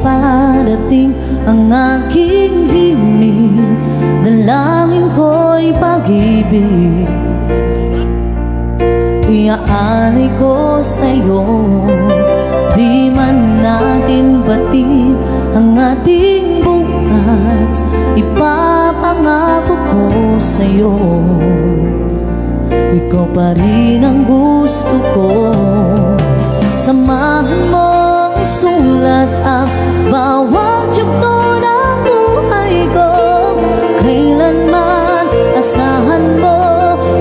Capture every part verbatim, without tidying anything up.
Padating ang aking himig, dalangin ko'y pag-ibig. Iaalay ko sa'yo, di man natin batid ang ating bukas, ipapangako ko sa'yo. Ikaw pa rin ang gusto ko. Samahan mong isulat ang bawat yugto ng buhay ko. Kailanman asahan mo,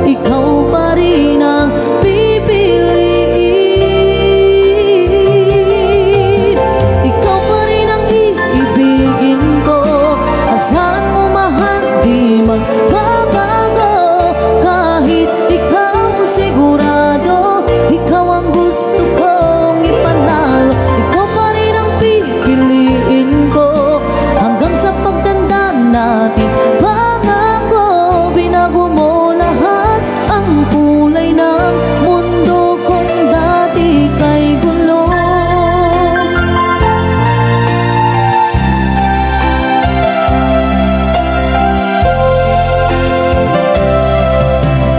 ikaw pa rin ang pipiliin. Ikaw pa rin ang iibigin ko. Asahan mo, mahal, di magbabago. Kahit ikaw sigurado, ikaw ang gusto kong ipanalo. Ikaw pa rin ang pipiliin ko. Hanggang sa pagtanda natin, pangako, binago mo lahat. Ang kulay ng mundo kong dati kay gulo.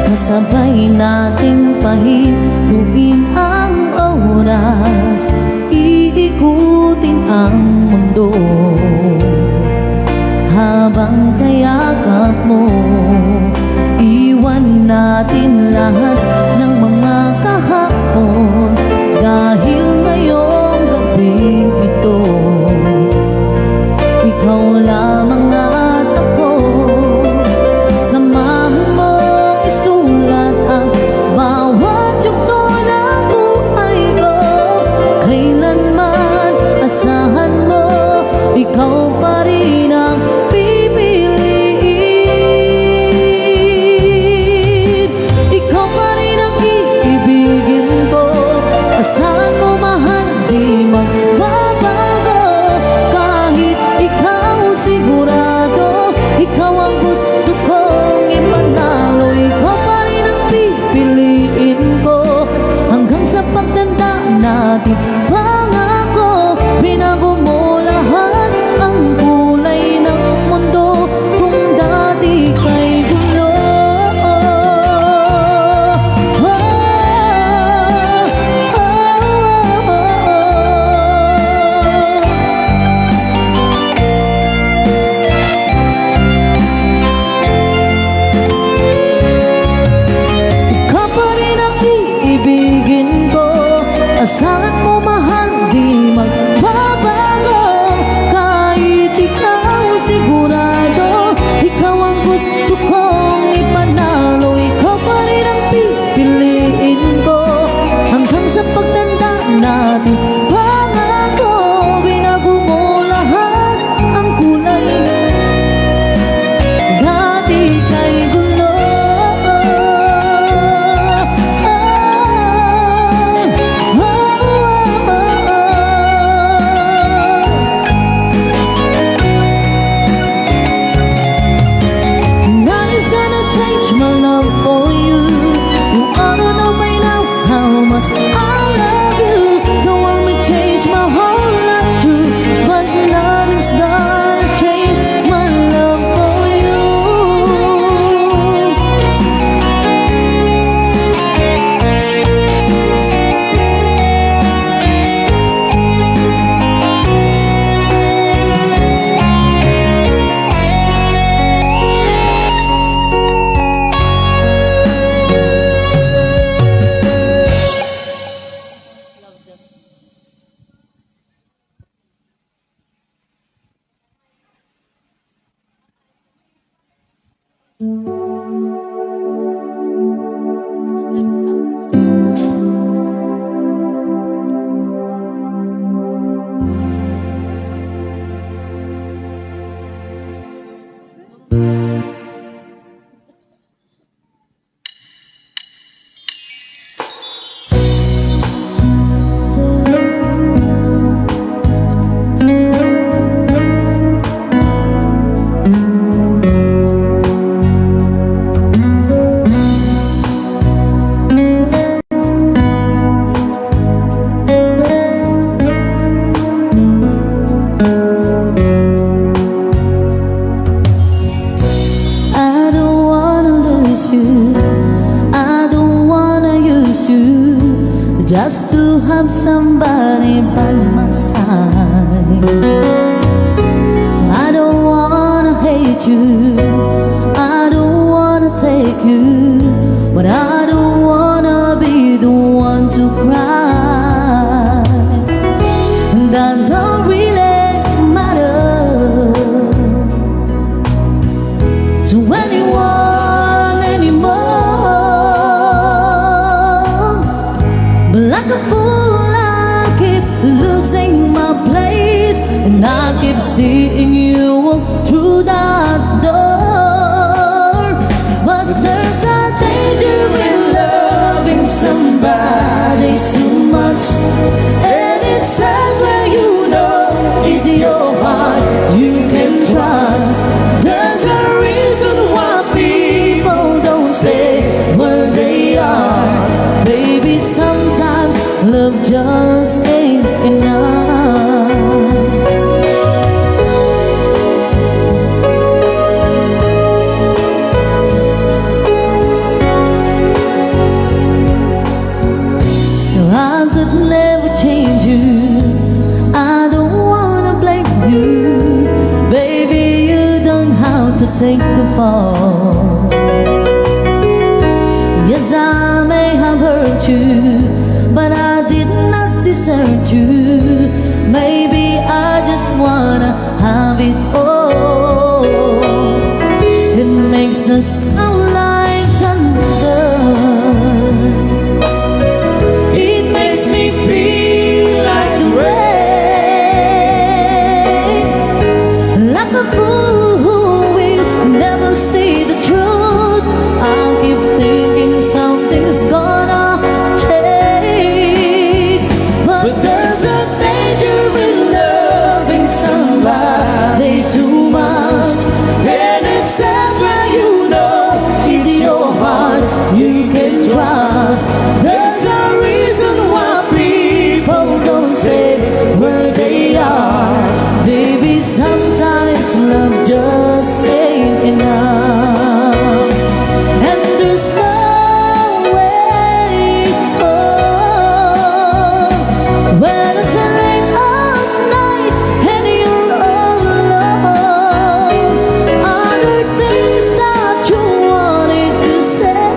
Kasabay natin pahintuin ang oras, iikutin ang mundo. Habang kayakap mo, iwan natin lahat ng mga kahapon. Dahil ngayong gabi ito, ikaw lamang at ako. Samahan mo, isulat ang bawat yugto ng buhay ko. Kailanman asahan mo, ikaw pa rin ang pipiliin. Ikaw pa rin I don't wanna use you just to have somebody by my side. I don't wanna hate you. I don't wanna take you, but I don't wanna be the one to cry. That don't really matter to anyone anymore. But like a fool, I keep losing my place, and I keep seeing you walk through that door. But there's a danger in loving somebody too much, and it says when you know it's your heart you can trust. There's a reason why people don't stay where they are. Baby, sometimes love just ain't enough. I could never change you. I don't wanna blame you. Baby, you don't have to take the fall. Yes, I may have hurt you, but I did not desert you. Maybe I just wanna have it all. It makes the sound like thunder. It makes me feel like the rain. Like a fool who will never see the truth. I keep thinking something's gonna change. But there's a danger in loving somebody too much. And it says when you know it's your heart you can trust. There's a reason why people don't stay where they are. Baby, sometimes love just ain't enough. And there's no way home when it's late at night and you're all alone. Are there things that you wanted to say?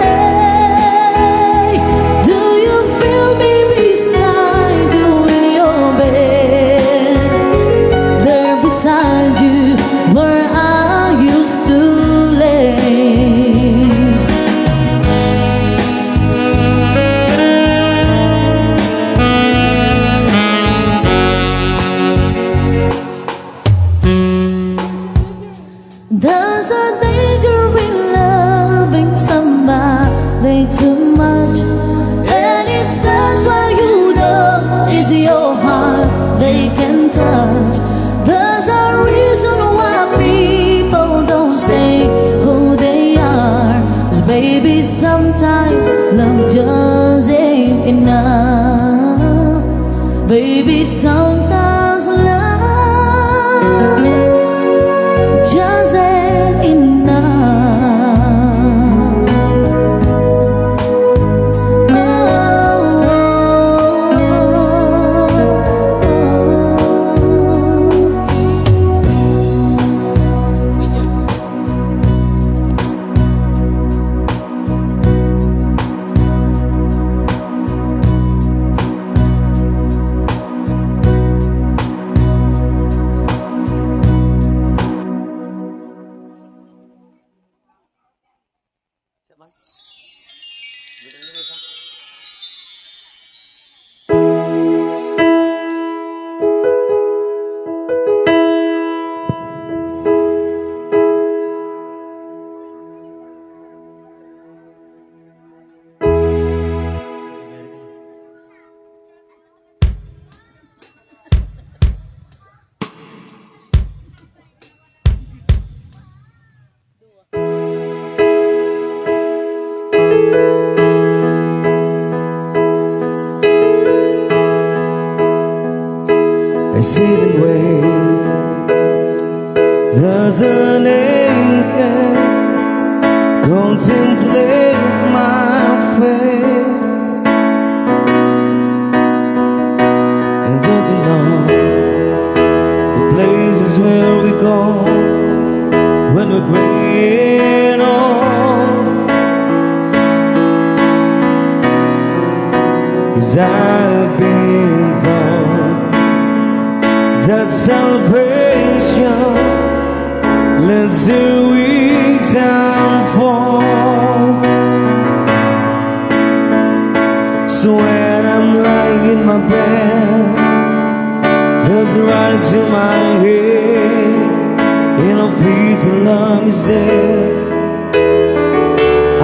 Do you feel me beside you in your bed? There beside you where I used to lay. There's a danger in loving somebody too much, and it says when you know it's your heart they can touch. There's a reason why people don't say who they are. 'Cause baby, sometimes love just ain't enough. Baby, sometimes love just ain't enough. Oh, oh, oh, oh. I sit and wait. There's an angel Contemplate my faith and looking on the places where we go when we're great old. 'Cause I've been taught that salvation lets the weak and fall. So when I'm lying in my bed, there's right into my head, and I feel the love is there.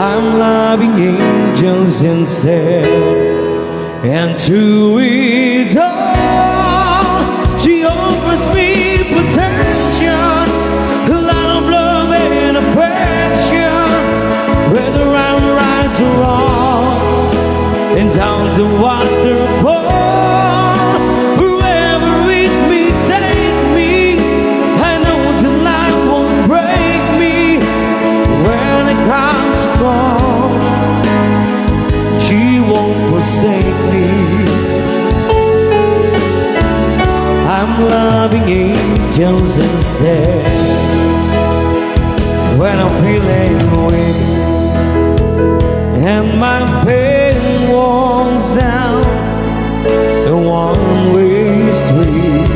I'm loving angels instead. And through it all, she offers me protection, a lot of love and affection. Whether I'm right or wrong, and down the waterfall, wherever it may take me, I know the light won't break me when it comes to God. She won't forsake me. I'm loving angels instead. When I'm feeling weak and my pain walls down a one-way street,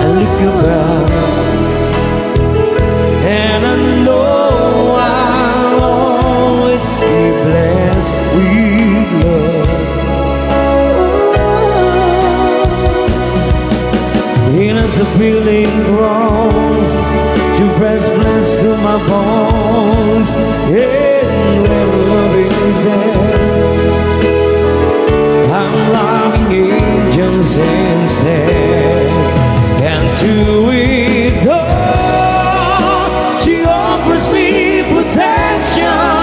I look around and I know I'll always be blessed with love. And as the feeling grows, you press bless to my bones. And when love is there, I'm loving angels instead. And to it all, she offers me protection,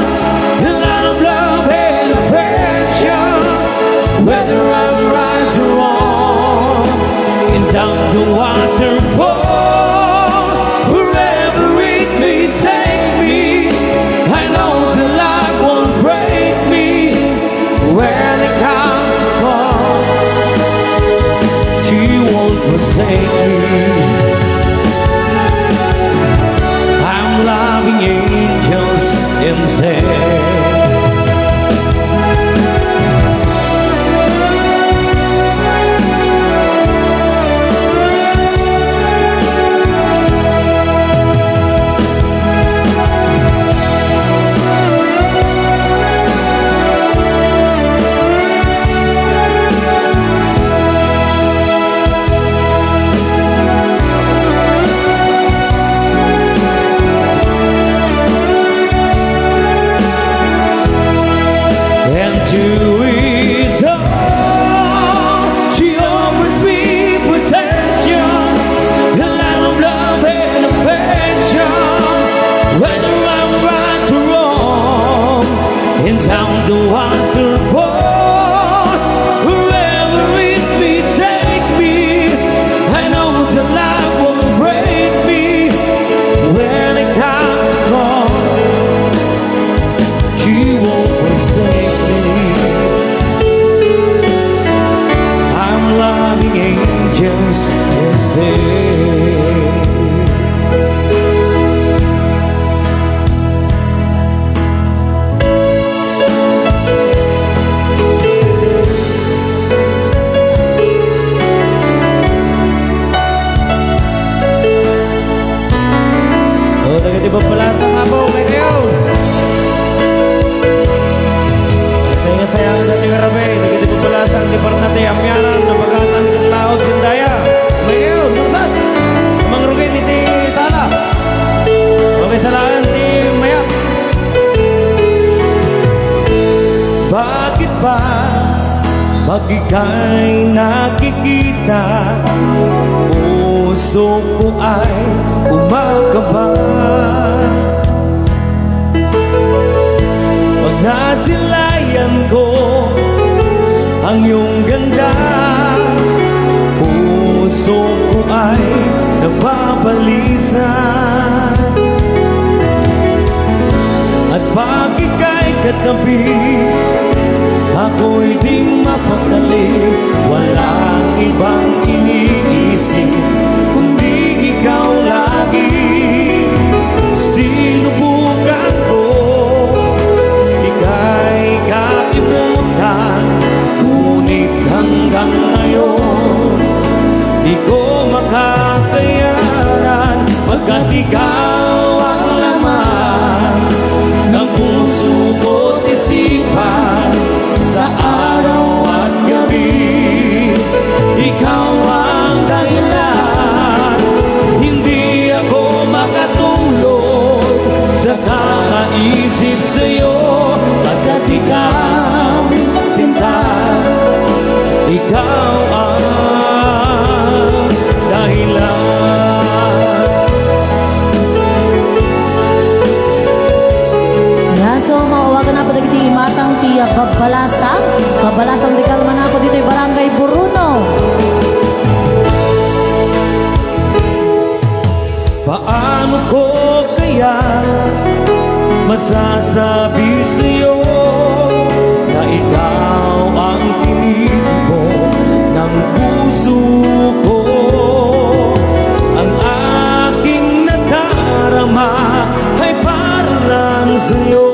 a lot of love and affection. Whether I'm right or wrong, and down the waterfall, wherever it may take me, I know the light won't break me when it comes to God. She won't forsake me. I'm loving angels instead. And to it all, she offers me protection, a lot of love and affection. Whether I'm right or wrong, and down the waterfall, wherever it may take me, I know the light won't break me when it comes to God. She won't forsake me. I'm loving angels instead. O, dagiti pagpalasang Apo, kay kayo. Kay nga sayang sa ti karabay, dagiti pagpalasang ti parna ti amianan, napagatan ti laod, ti daya. Kay kayo, nupsat. Mangrugit iti sala. Makisalaan ti mayat. Bakit ba pag ika'y nakikita, puso ko ay kumakaba? Pag nasilayan ko ang iyong ganda, puso ko ay nababalisa. Ako'y di mapakali, walang ibang iniisip kundi ikaw lagi. Sinubukan ko ika'y kalimutan, ngunit hanggang ngayon di ko makakayanan, pagkat ikaw ang laman ng puso ko't isipan sa araw at gabi. Ikaw ang dahilan, hindi ako makatulog sa kakaisip sa'yo, pagkat ikaw, sinta, ikaw ang dahilan. Yan, so, mawagan na po dagiti imatang ti, ah, babbalasang. Babbalasang ti kalman ako dito'y Barangay Boruno. Paano ko kaya masasabi sa'yo na ikaw ang tinibo ng puso ko? Ang aking nadarama ay parang sa'yo.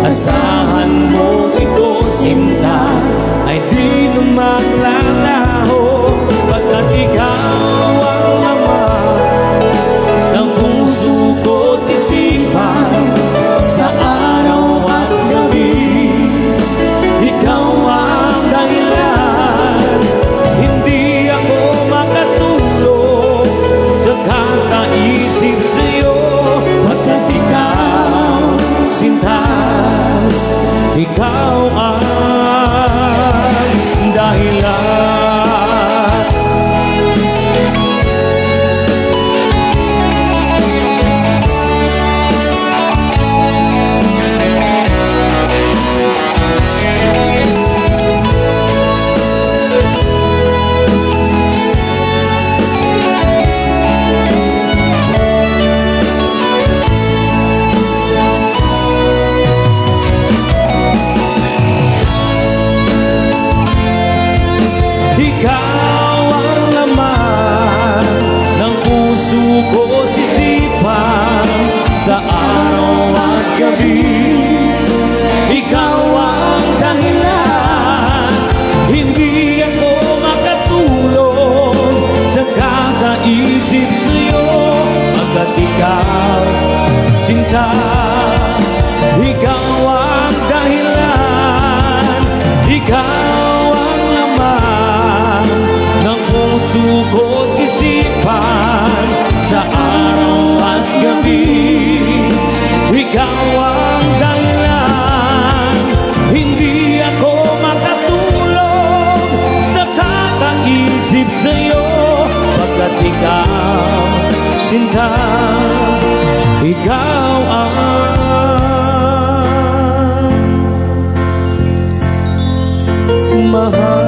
Asahan mo ito, sinta, ay di na maglalaho, pagkat ikaw ang laman ng puso ko't isipan sa araw at gabi. Ikaw ang dahilan, hindi ako makatulog sa kakaisip sa'yo, pagkat ikaw, sinta, ikaw ang dahilan. Ikaw ang laman ng puso ko't isipan sa araw at gabi. Ikaw ang dahilan, hindi ako makatulog sa kakaisip sa'yo, pagkat ikaw, sinta, ikaw ang dahilan, ikaw ang laman ng puso ko't isipan sa araw at gabi. Ikaw ang dahilan, hindi ako makatulog sa kakaisip sa'yo, pagkat ikaw, sinta, ikaw ang mahal.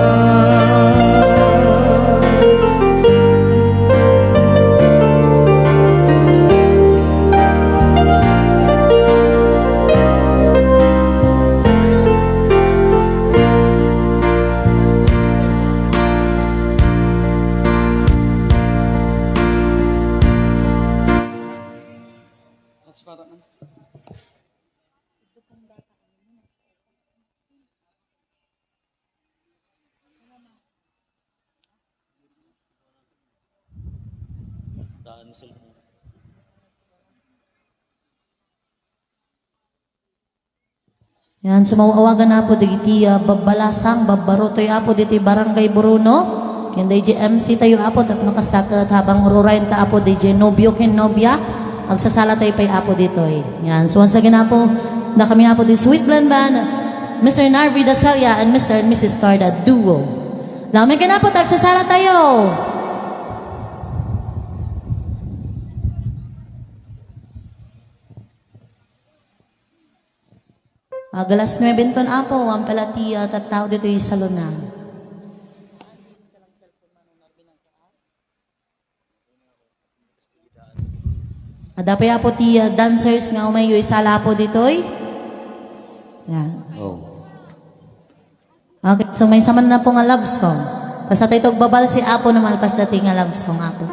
Yan, sumaw-awagan, Apo, dagiti, ah, babbalasang, babbarotoy, Apo, ditoy Barangay Boruno. Ken daydiay M C tayo, Apo, tapno kasta ket habang ururayen ta, Apo, daydiay nobio ken nobia, agsasalatayo pay, Apo, ditoy. Yan, so once again, Apo, dakami, Apo, di Sweet Blend Band, Mister Narvi Dasalia and Mister and Missus Torda Duo. Lamin ken, Apo, ta agsasalatayo. Ag alas nuebe inton, Apo, awan pay la ti, ah, tattao ditoy salona. Adda pay, Apo, ti, ah, dancers nga umayyo isala, Apo, ditoy. Yan. Oh. Okay, so maysa man na po nga love song. Basta tayo tagbabalsi, Apo, na malpas dati nga love song, Apo.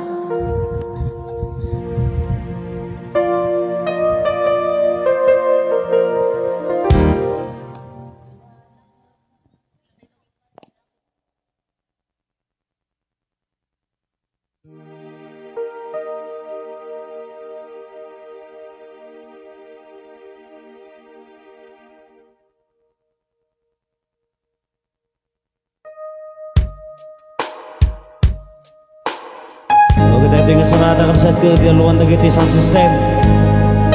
Okay, daytoy nga sonata, kabsat, ket iyaluan dagiti sound system.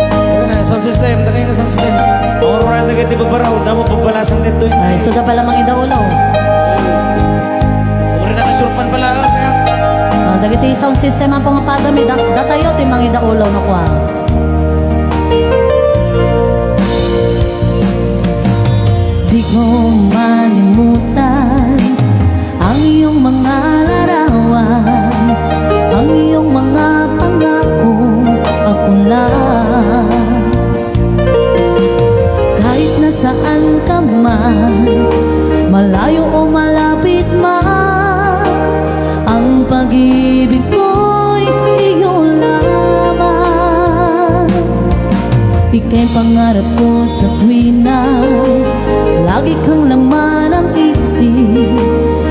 Ayan na, sound system, dagiti nga sound system. Awarwaran dagiti babaraw, damo pagbalasang ditoy. Ay, so da pala mangidaulo. Uri na kasurpan pala, ah, kaya. Ah, dagiti sound system, ang pangapada, may da-, datayo, ti mangidaulo, no, kwa. Di ko malimutan ang iyong mga larawan, ang iyong mga pangako, ako lang. Kahit nasaan ka man, malayo o malapit man, ang pag-ibig ko'y iyo lamang. Ika'y pangarap ko sa tuwina, lagi kang laman ng isip.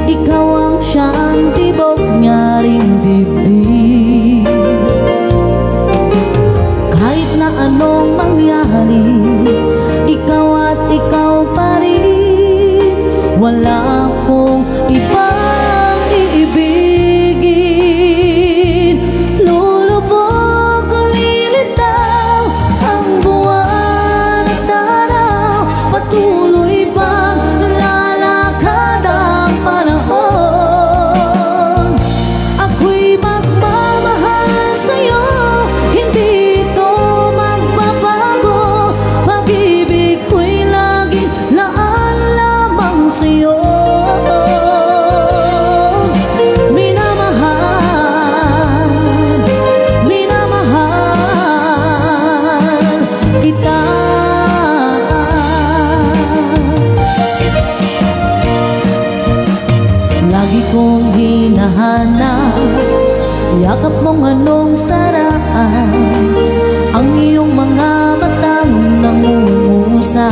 Ikaw ang siyang tibok nga rin dibdib. Kahit na anong mangyari, ikaw at ikaw pa rin. Wala akong ibang iibigin. Lulubog, lilitaw ang buwan at araw. Patuloy pang lalakad ang panahon. Ako'y magmamahal sa'yo, hindi ito magbabago. Pag-ibig ko'y laging laan lamang sa'yo. Minamahal, minamahal kita. Lagi kong hinahanap, yakap mong anong saraan, ang iyong mga matang nangungusap.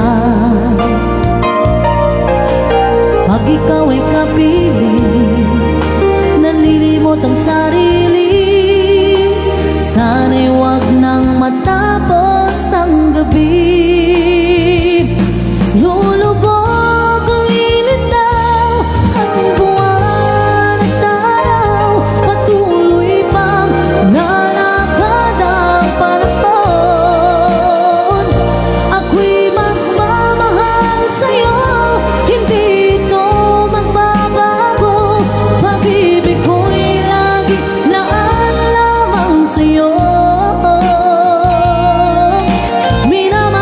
Pag ikaw ay kapiling, nalilimot ang sarili. Sana'y wag nang matapos ang gabi. Lulubog, lilitaw ang buwan at araw. Patuloy pang lalakad ang panahon. Ako'y magmamahal sa'yo, hindi ito magbabago. Pag-ibig ko'y lagi laan lamang sa'yo. Minamahal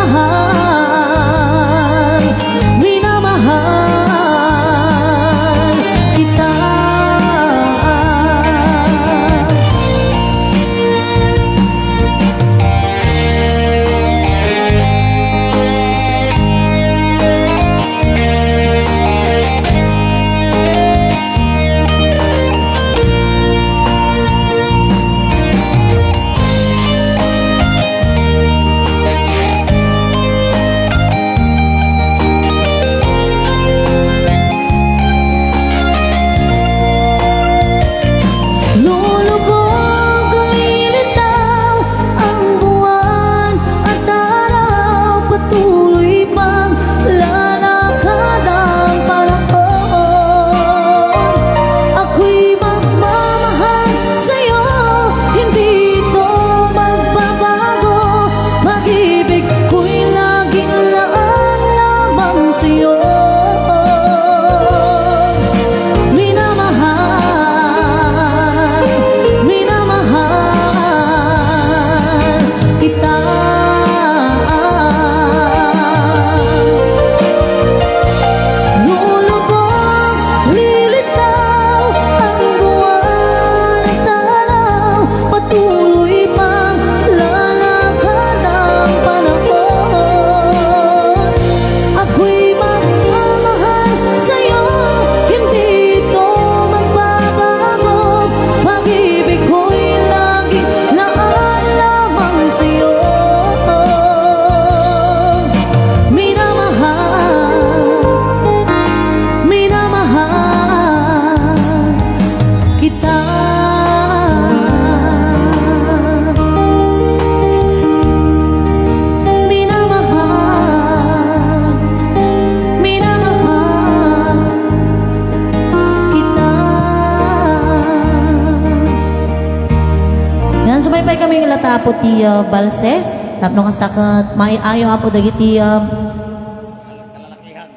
Apo ti, ah, balse, tapno kasta ket maayo, Apo, dagiti, ah,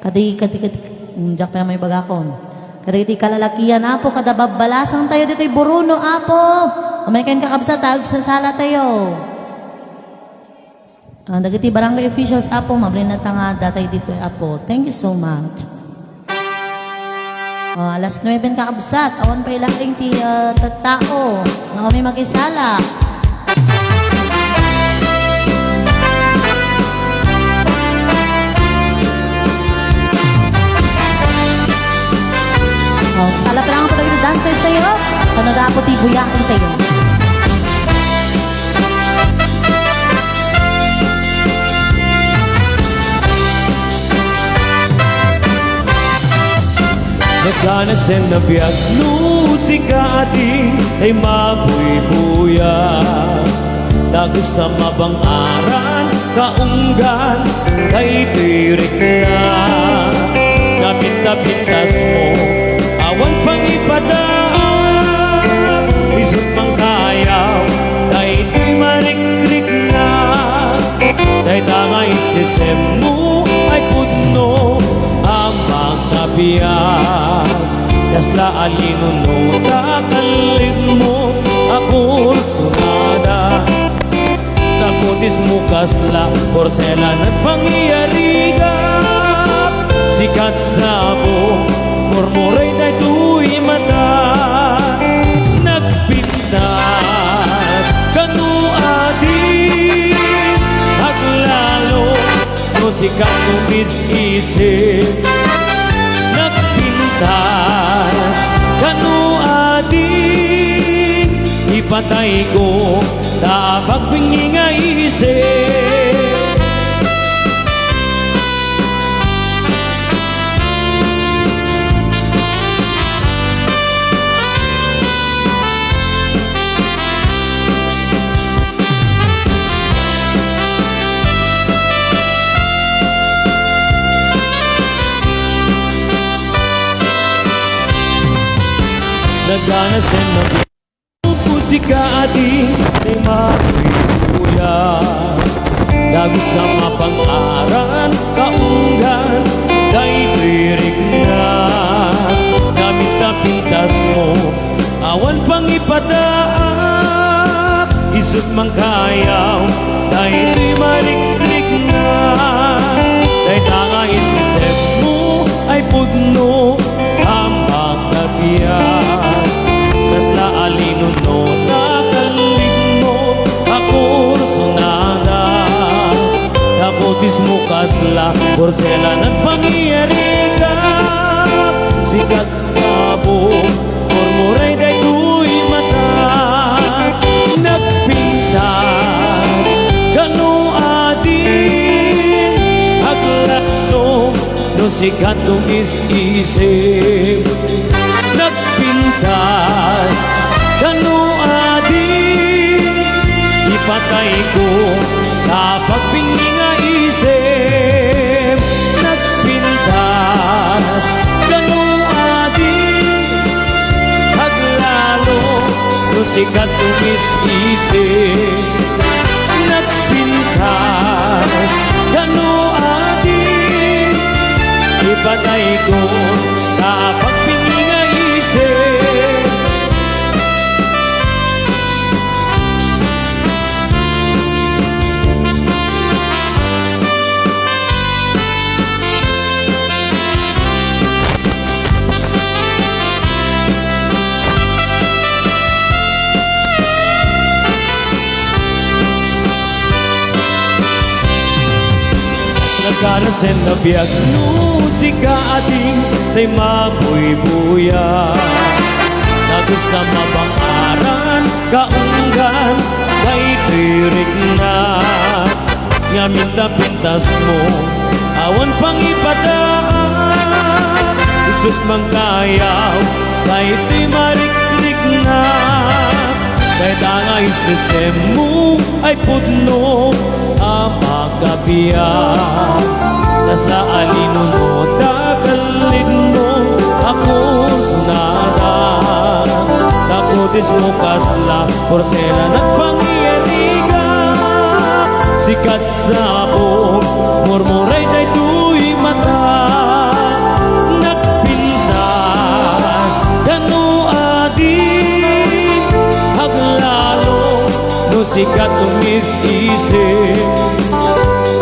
kadi-, kadi-, kadi-, mm, diak pay ammo ibagakon. Kadagiti kalalakian, Apo, kada babbalasangtayo ditoy Boronao, Apo. Umaykayon, kakabsat, ta agsasalatayo. Ah, dagiti barangay officials, Apo, mabalinta nga addatay ditoy, Apo. Thank you so much. Ah, alas nuebe, kakabsat, awan pay laeng ti, ah, tattao nga umay makisala. Oh, sala pa lang po tayo, dancers tayo. Ano na po, ti buyakan tayo. Nagdanag sen a biag no sika, ading tay mabuybuya. Dagus a mabang-aran kaunggan daytoy rikna. Napinta-pintasmo, awan pangipadaak. Isut' mangkayaw daytoy marikrikna. Dayta nga isisemmo ay pudno a makabiag. Kasla a linuno ta kallidmo a kursunada. Takutismo kasla porsela nagpangyariak. Sikat sabo, murmuray daytoy mata. Nagpintas kano adi, aglalo no sikat no mis-isip. Nagpintas kano adi, ipatayko ta pagpingi nga isip. Nagana sen a biag no sika, ading tay mabuybuya. Dagus a mabang-aran kaunggan daytoy rikna. Napinta-pintasmo, awan pangipadaak. Isut' mangkayaw daytoy marikrikna. Dayta nga isisemmo ay pudno a makabiag. Kasla a linuno ta kallidmo a kursunada. Takutismo kasla porsela nagpangyariak. Sikat sabo, murmuray daytoy mata. Nagpintas kano adi, aglalo no sikat no mis-isip. Nagpintas kano adi, ipatayko ta pagpingi nga isip. Nagpintas kano adi, aglalo no sikat no mis-isip. Nagpintas kano adi, ipatayko ta pagpingi nga isip. Nagana sen a biag no sika, ading tay mabuybuya. Dagus a mabang-aran kaunggan daytoy rikna. Napinta-pintasmo, awan pangipadaak. Isut' mangkayaw daytoy marikrikna. Dayta nga isisemmo ay pudno a makabiag. Kasla a linuno ta kallidmo a kursunada. Takutismo kasla porsela nagpangyariak. Sikat sa buok, murmuray daytoy mata. Nagpintas, kano adi, aglalo, no sikat tumis-isip.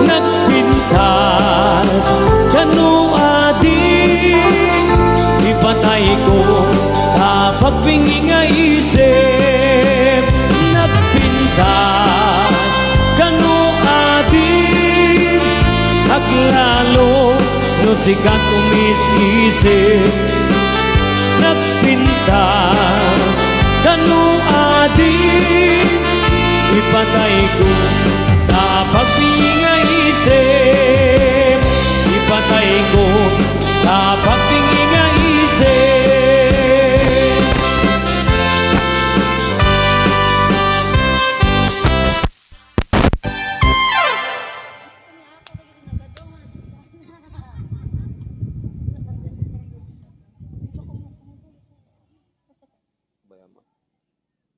Nagpintas, kano adi, ipatay ko, ta pagpingi nga isip. Nagpintas, kano adi, aglalo, no sikat tumis-isip. Nagpintas, kano adi, ipatay ko, ta pagpingi nga isip. Ipatay ko, ta pagpingi nga isip.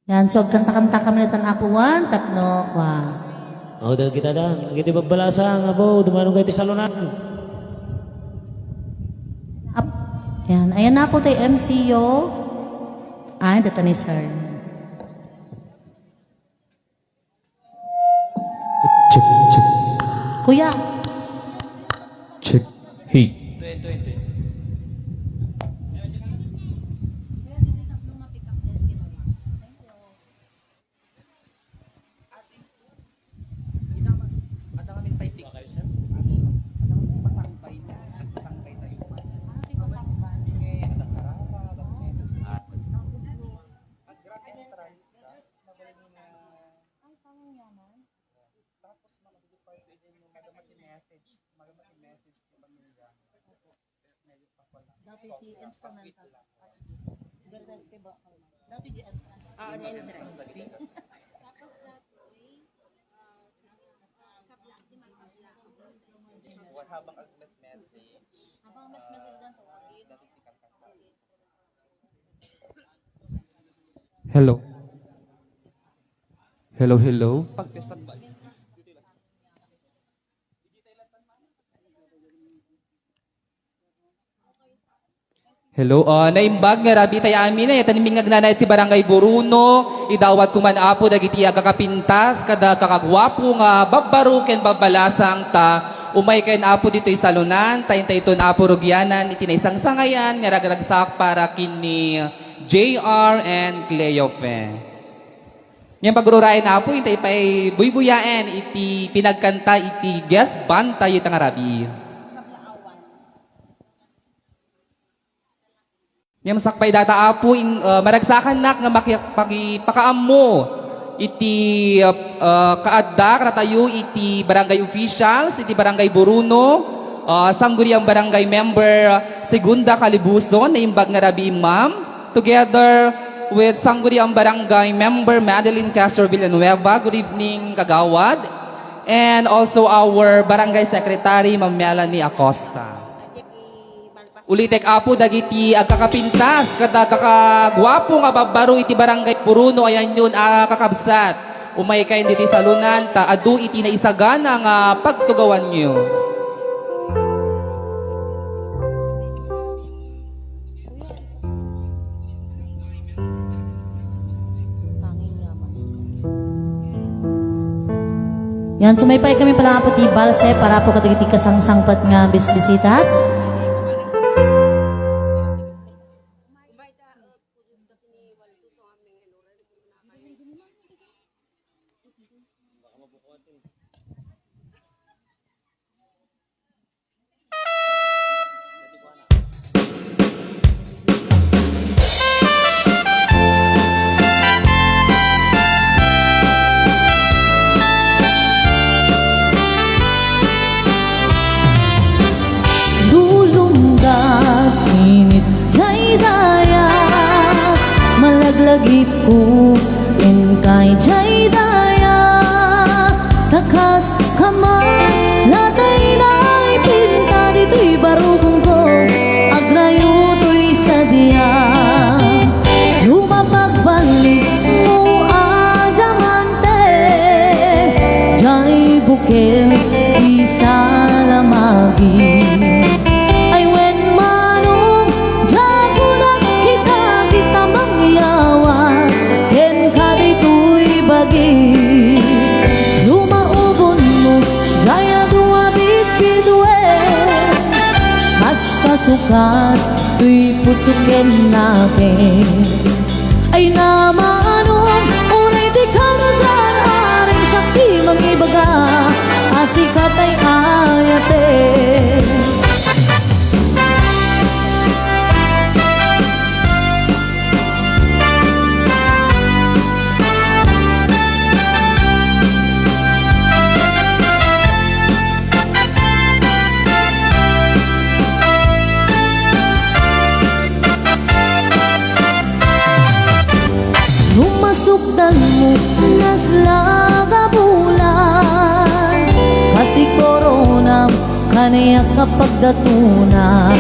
Yan, so agkanta-kanta kami ni tan Apo Juan tapno kua. O, dagita dan. Dagiti babbalasang, apo, dumanon kayo ti salonan. Ap-, yan, ayan na po tayo, M C O. Ay, dito ni Sir. Check, check. Kuya. Check. Hey. Ay, parang yaman. Tapos, ma'am, dito pa ito din yung madama ti message. Madama ti message ti pamilya. Medyo pa pala. Dati ti instrumental. Ah, sige. Ganda, diba? Dati di entrance. Ah, di entrance. Tapos dati, ah, kabla, di man kabla. What habang agnes message? Habang mas message dan to. Dati ti kanta. Hello. Hello, hello. Hello, ah, naimbag nga rabii tayo amin, ay, atan mi nga agnanayon ti Barangay Boruno, idawat ko man, Apo, dagiti agkakapintas, kada agkakaguapo nga babbaro ken babbalasang ta, umay kayon, Apo, ditoy salonan, ta intay ton, Apo, rugianan iti naisangsangayan nga ragragsak para ken ni J R and Cleofe. Ngem pagururayen, Apo, intay pay buybuyaen iti pinagkanta iti guest band tayo ita nga rabii. Ngem sakbay data, Apo, in, ah, maragsakannak nga maki-, makipakaammo iti, ah, ah, kaadda kadatayo iti barangay officials, iti barangay Boruno, ah, sangguniang barangay member, Segunda Calibuson, naimbag nga rabii, ma'am, together with sangguniang barangay member Madeline Castro Villanueva. Good evening, kagawad. And also our barangay secretary, Ma'am Melanie Acosta. Ulitek, Apo, dagiti agkakapintas ket agkakaguapo nga babbaro iti Barangay Boruno, ayanyon a kakabsat. Umay kayon ditoy salonan ta adu iti naisagana nga pagtugawanyo. Yan, sumaypay kami pala nga po ti balse para po kadagiti kasangsangpet nga bisbisitas. Dulongdat init jay daya, malaglagipko inkay jay daya, takas Kamay, latay na ipinta ditoy barukongko, agrayo toy sadia. Lumapag balik mo a diamante, jay bukel, isalamagi. Ay wen, Manong, diak unakita, kita mangyawan kenka ditoy bagi. Lumaubonmo, dayag a bitbituen, kas kasukat toy puso ken nakem. Ay na, Manong, uray dika nagan, arem siak ti mangibaga a sika tay ayaten. No masukdanmo, nasla nga bulan, kas ikoronam kaniak a pagdatunan.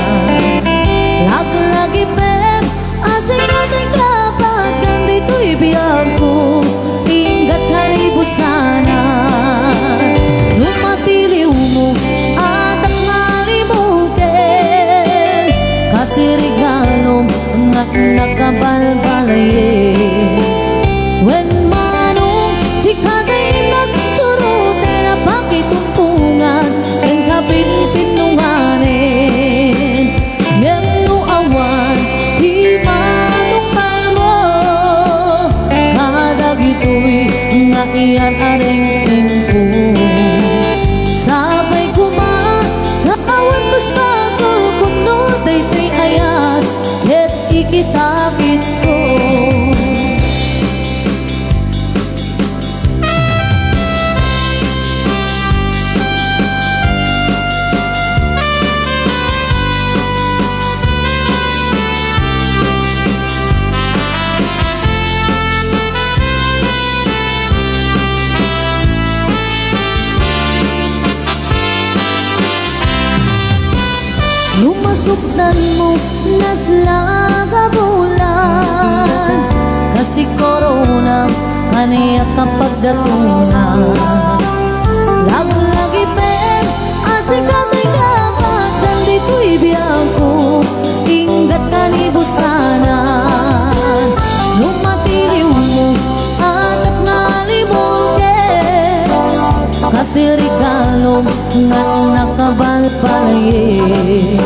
Laglagipem a sika ti kapagan ditoy biagko, inggat kanibusanan. No matiliwmo, adak nga limuken, kas regalom nga nakabalbalayen. Wen, Manong, sika ti inagsuroten a pakitumpongan ken kapinpinnunganen. Ngem no awan ti matungpalmo, kadagitoy nga iyar-arengengko, sapay koma nga awan basbasolko no daytoy ayat ket ikitakitko. No masukdanmo, nasla nga bulan, kas ikoronam kaniak a pagdatunan. Laglagipem a sika ti kapagan ditoy biagko, inggat kanibusanan. No matiliwmo, adak nga limuken, kas regalom nga nakabalbalayen.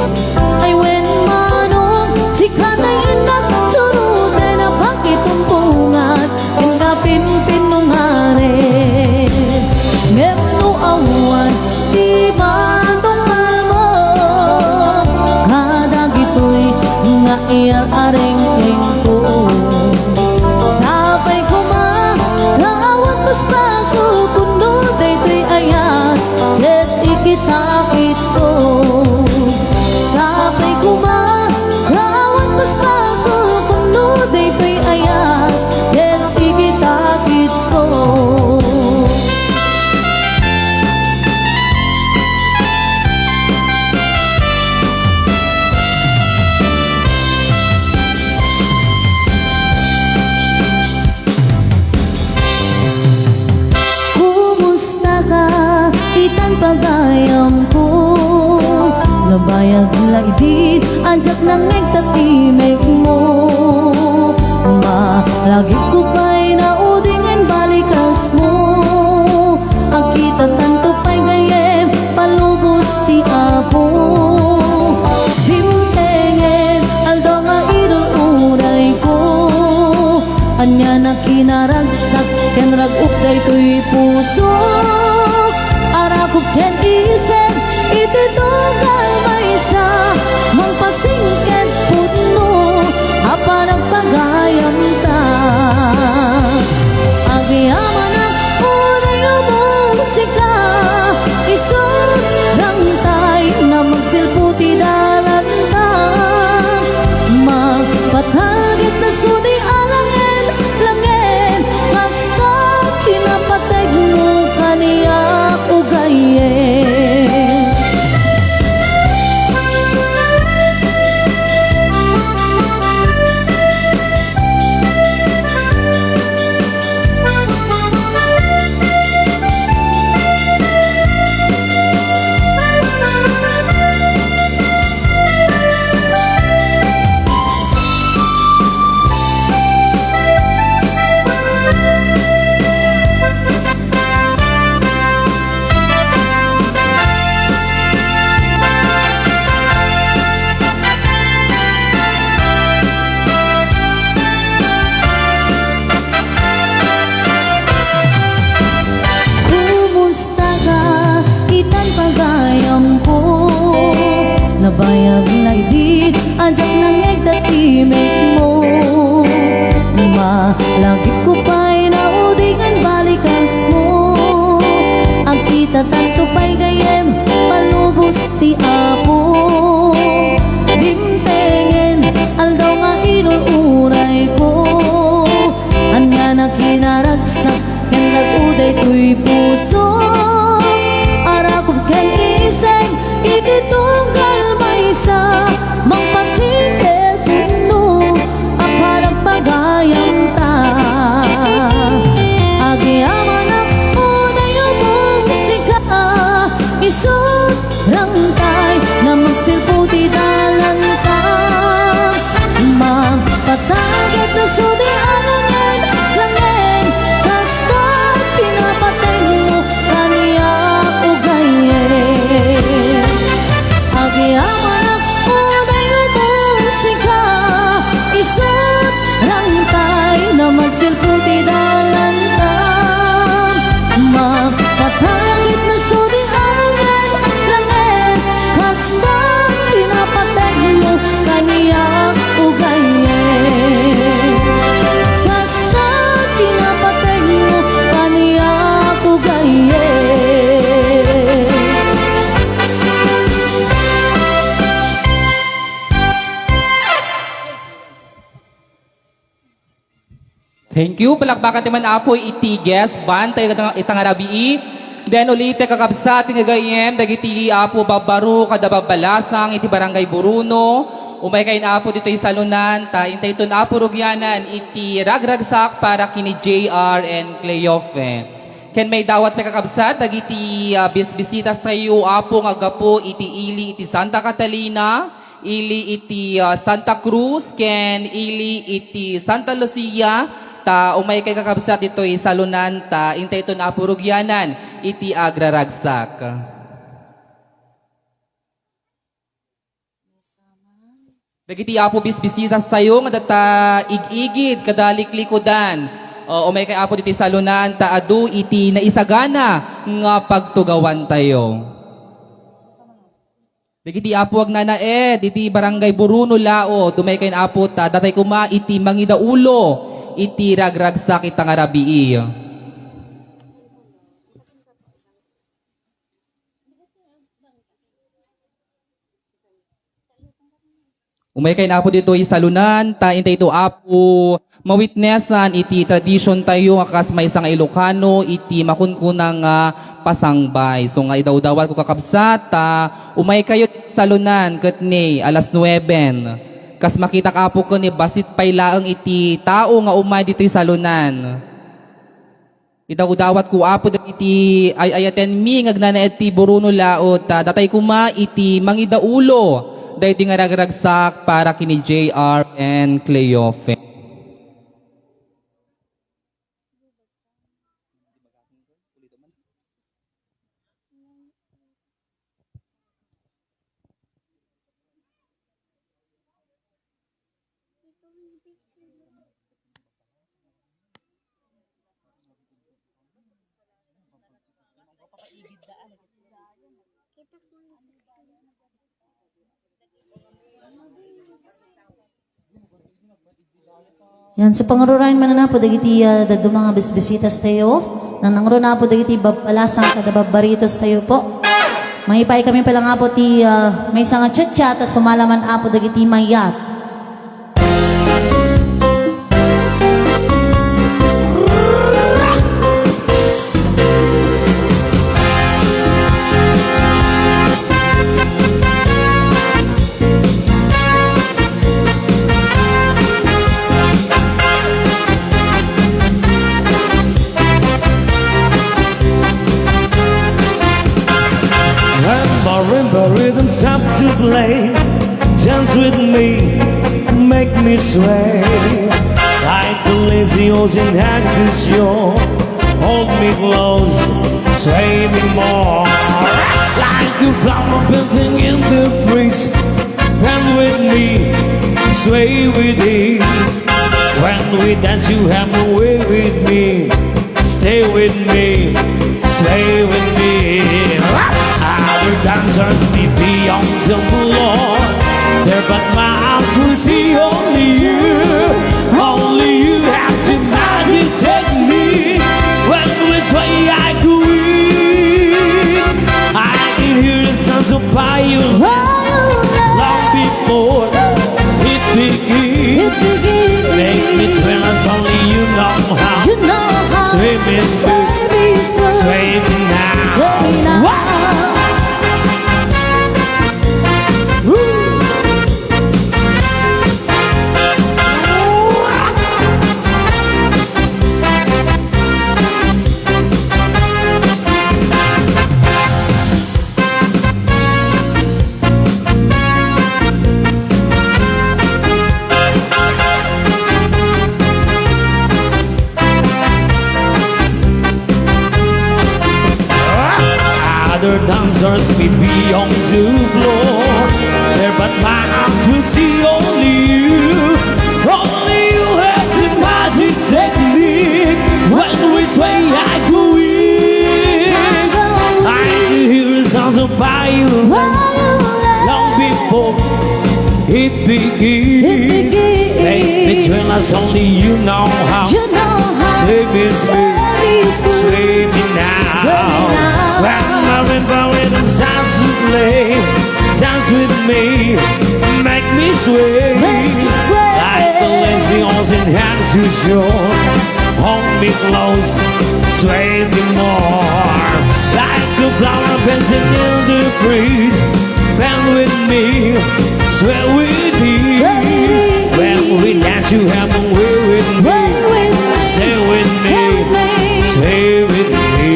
Ay wen, Manong, sika ti inagsuroten a pakitumpongan ken kapinpinnunganen. Ngem no awan ti matungpalmo, kadagitoy nga iyar-arengengko, sapay koma nga awan basbasolko no daytoy ayat ket ikitakitko. Sapay koma nga awan basbasolko no daytoy ayat ket ikitakitko. Kumusta ka, itan pagayamko? Nabayag la idi a diak nangngeg ta timekmo. Malagipko pay naudingen balikasmo. Agkitatanto pay gayyem, palubos ti Apo. Dimtengen, aldaw nga idol-urayko. Ania nakinaragsak ken rag-ok daytoy pusok. Arakop ken isem iti tunggal maysa, mangpasing ket pudno a panagpagayamta. Agyamanak, uray umungsika, isu dangtay nga magsilpo ti dalan. Mangpatalged ta sudi a langen-langen, kasta ti napateg mo kaniak, o gayyem. Diak nangngeg ta timekmo. Malagipko pay naudingan balikasmo. Agkitatanto pay gayyem, palubos ti Apo. Dimtengen, aldaw nga inun-unayko. Ania nakinaragsak, ken nag-uday toy puso. Arakup ken isem, iti tunggal maysa, mangpasingpet pudno a panagpagayamta. Agyamanak unay umong sika, isut rangtay na magsilpo ti dalanta. Mangpatagek na sudi a langen, langen, kasta ti napatengmo kaniak, o gayyem. Agyamanak unay umong sika, isut rangtay na magsilpo ti dalanta. Mangpatagek na sudi a langen, langen, kasta ti napatengmo kaniak, o gayyem. Kasta ti napatengmo kaniak, o gayyem. Thank you. Palakpakan tayo man, Apo, iti guest band tayo ita, ita nga rabii. Then, ulit, kakabsat, ti nga gayyem, dagiti, Apo, babbaro, kada babbalasang, iti Barangay Boruno. Umay kayon, Apo, ditoy salunan, ta intayton, Apo, rugianan, iti ragragsak para kini J R and Cleofe. Ken maidawat pay, kakabsat, dagiti, ah, bisbisitas tayo, Apo, nga gapu iti ili iti Santa Catalina, ili iti, ah, Santa Cruz, ken ili iti Santa Lucia, ta umay kayo, kakabsat, ditoy salunan, ta intayton, Apo, rugianan iti agraragsak. Dagiti, Apo, bisbisitas tayo nga data ig-igid kada liklikudan, o, umay kayo, Apo, ditoy salunan, ta adu iti naisagana nga pagtugawan tayo. Dagiti, Apo, agnanaed iti Barangay Boruno, Laod, umay kayon, Apo, ta datay koma iti mangidaulo iti ragragsak ita nga rabii. Umay kayon, Apo, ditoy salunan, ta intayto, Apo, mawitnessan iti tradition tayo nga kas maysa nga Ilocano iti makunkuna nga pasangbay. So nga idawdawatko, kakabsat, ta umay kayo salunan ket ni alas nueben. Kas makitak, Apo, ken ni bassit pay laeng iti tao nga umay ditoy salunan. Idawdawatko, Apo, dagiti ay-ayatenmi nga agnanaed ti Boruno, Laod, ta datay koma iti mangidaulo daytoy nga ragragsak para kini J R and Cleofe. Yan, so pangarurayan manen, Apo, dagiti, ah, dadduma nga bisbisitas tayo. Nanangrunapo dagiti babbalasang kada babbaritos tayo po. Mangipay kami pay lang, Apo, ti, ah, maysa nga chatchat, ta sumala man, Apo, dagiti mayat. When marimba rhythm stops to play, dance with me, make me sway. Like the lazy ocean axis shore, hold me close, sway me more. Like a flower bending in the breeze, bend with me, sway with ease. When we dance, you have a way with me. Stay with me, sway with me. Our dancers be beyond the floor. Their bad mouth Other dancers may be on the floor. There, but my eyes will see only you. Only you have the magic technique. When we sway, I go weak. I can hear the sounds of violence long before it begins. It begins. Hey, between us, only you know how. You know how. Save me, save me, save me now. Save me now. When my rhythm rhythm starts to play, dance with me, make me sway. Make me sway. Like the lazy ocean hands you show. Hold me close, sway me more. Like a flower bending in the breeze. Bend with me, sway with me. Sway with me. When we dance, you have a way with me. Way with me. Stay with me. Stay with me. Stay with me.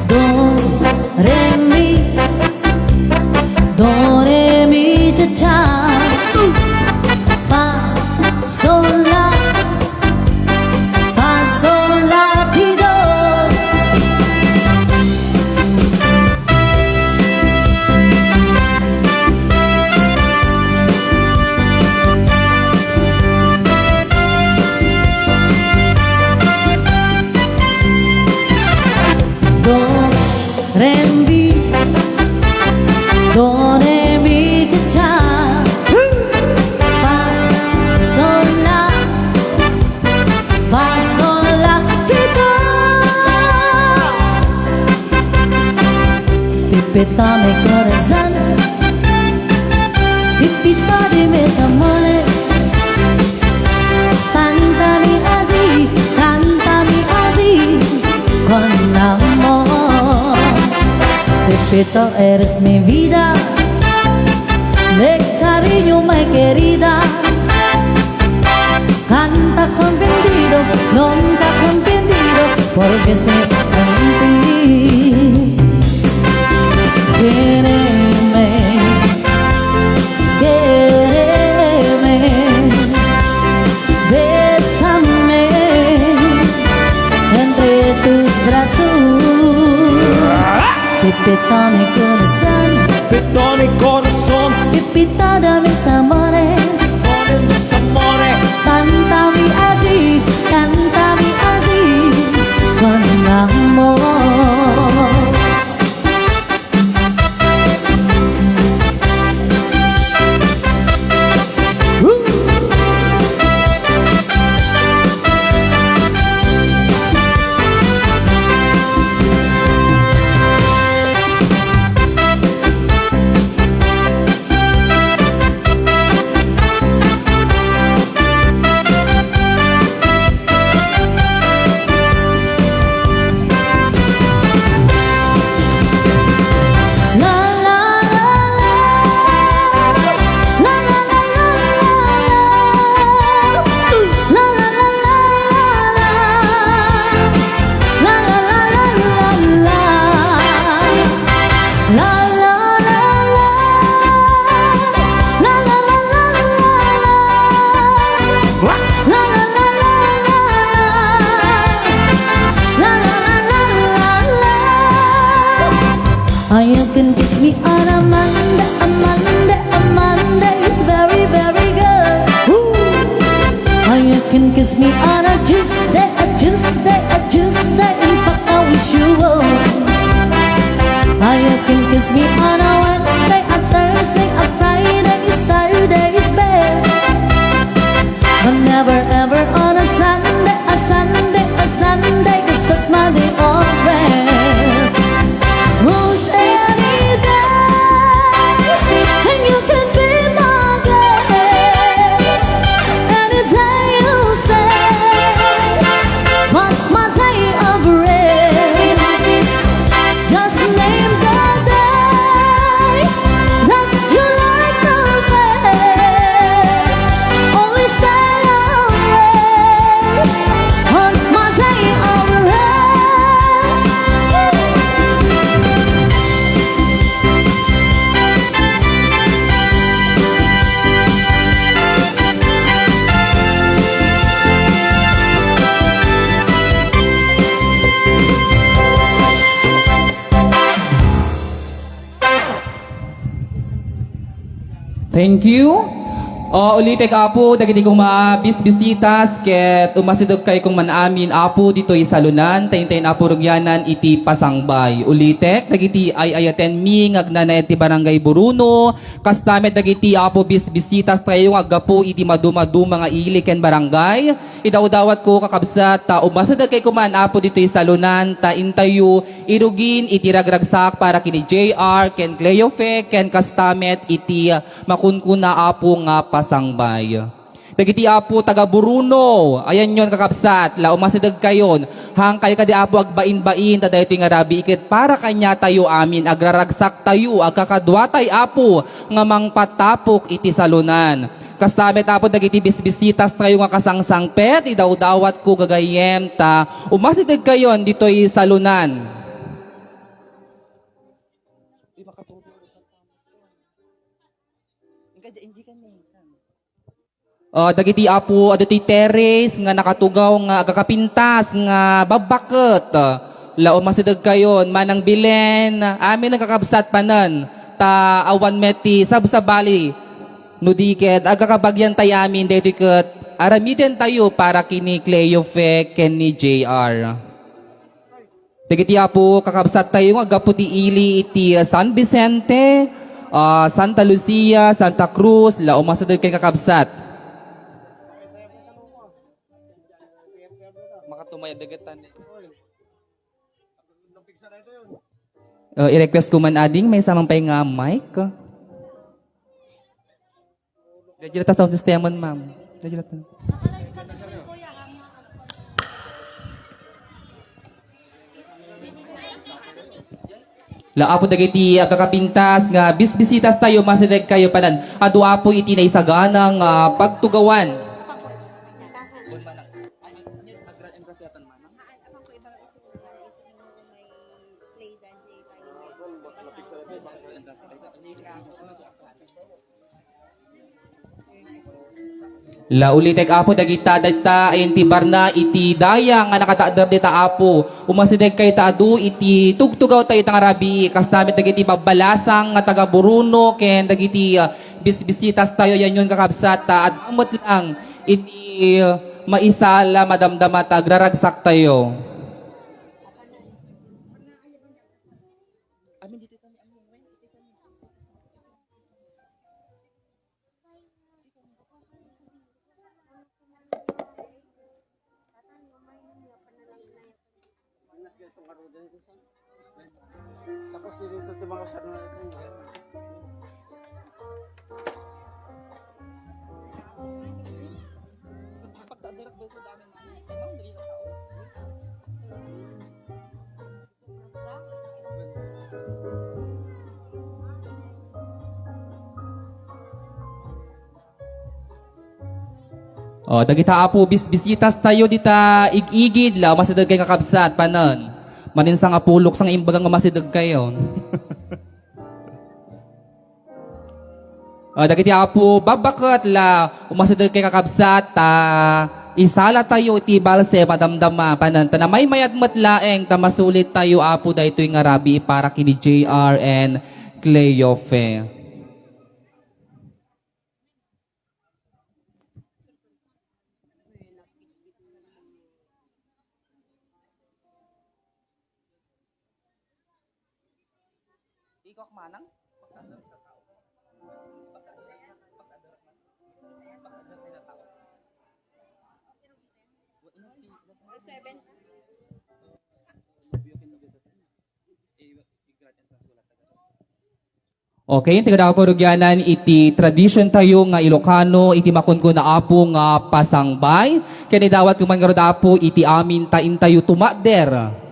Do, re, mi, do, re, mi, cha, cha. Fa, sol, la. Fa, sol, la, ti, do. Do, re, mi, do, re, mi, cha, cha. Fa, sol, la. Fa, sol, la, ti, do. Pipita mi corazon, pipita di mis amores. Cántame así, cántame así, con amor. Pepito, eres mi vida, de cariño, mi querida. Canta convencido, nunca confundido, porque sé en ti. Quiéreme, quiéreme, bésame entre tus brazos. Pipita mi corazón. Pipita mi corazón. Pipita de mis amores. Pipita de mis amores. Cántame así, cántame así, con amor. Ay, you can kiss me on a Monday, a Monday, a Monday is very, very good. Ay, you can kiss me on a Tuesday, a Tuesday, a Tuesday. In fact, I wish you would. Ay, you can kiss me on a Wednesday, a Thursday, a Friday, Saturday is best. But never ever on a Sunday, a Sunday, a Thank you. O, ulitek, Apo, dagiti koma bisbisitas ket umasidegkayo koma amin, Apo, ditoy salonan, ta intayon, Apo, rugyanan iti pasangbay. Ulitek, dagiti ay-ayatenmi nga agnanaed ti Barangay Boruno, kasta met dagiti, Apo, bisbisitas tayo nga aggapu iti maduma-duma nga ili ken barangay. Idawdawatko, kakabsat, ta umasidegkayo koma, Apo, ditoy salonan, ta intayo irugin iti ragragsak para ken ni J R, ken Cleofe, ken kasta met iti makunkuna, Apo, nga pasangbay. Dagiti, Apo, taga Boruno, ayanyon, kakabsat, la umasidegkayon, hangkayo kadi, Apo, agbainbain, ta daytoy nga rabii ket para kaniatayo amin, agraragsaktayo, agkakaduatay, Apo, nga mangpatapok iti salonan. Kasta met, Apo, dagiti bisbisitas tayo nga kasangsangpet, idawdawatko gagayyem ta umasidegkayon ditoy salonan. O, dagiti, Apo, adtoy terrace nga nakatugaw nga agkakapintas nga babbaket. La umasidegkayon, Manang Belen, amin nga kakabsat panen, ta awan met ti sabsabali. No di ket, agkakabagyan tayo amin, daytoy ket aramiden tayo para ken ni Cleofe ken ni J R. Dagiti, Apo, kakabsat tayo nga aggapu ti ili iti, ah, San Vicente, ah, Santa Lucia, Santa Cruz, la umasidegkayon, kakabsat. Makatumayad dagetan. Uh, i-request ko man, ading, may samang pay nga mic. Dagiti ta sound system, ma'am. Dagiti ta. La, Apo, dagiti agkakapintas nga bisbisitas tayo, masideg kayo panan. Adu, Apo, iti naisagana nga pagtugawan. La ulitek, Apo, dagita, dagita, ayan ti barna iti daya nga nakatakder dita, Apo. Umasideg kayta adu iti tugtugaw tayo ita nga rabii, kasta met dagiti babbalasang nga taga Boruno ken dagiti, ah, bisbisitas tayo, ayanyon, kakabsat, ta adu met lang iti, ah, maisala, madamdama ta agraragsak tayo. Tapos dito sa mga sarili. Pagkadarak ba sa dami na? Tamang dali na tao. O, dagita, Apo, bisbisitas tayo dita ig-igid la, umasideg kay kakabsat, panen. Maninsa nga pulok sang imbaga nga umasideg kayo. Ah, dagiti, Apo, babbaket la, umasideg kay kakabsat, ta isala tayo iti balse, madamdama, panan, ta namaymayat met laeng, ta masulit tayo, Apo, daytoy nga rabii para ken ni J R and Cleofe. Ikaw manang? Seven. Okay, integral po rugyanan iti tradisyon tayo nga Ilocano, iti makunkuna, Apo, nga pasangbay. Ken idawat ko man ngarud, Apo, iti amin ta intayo tumakder.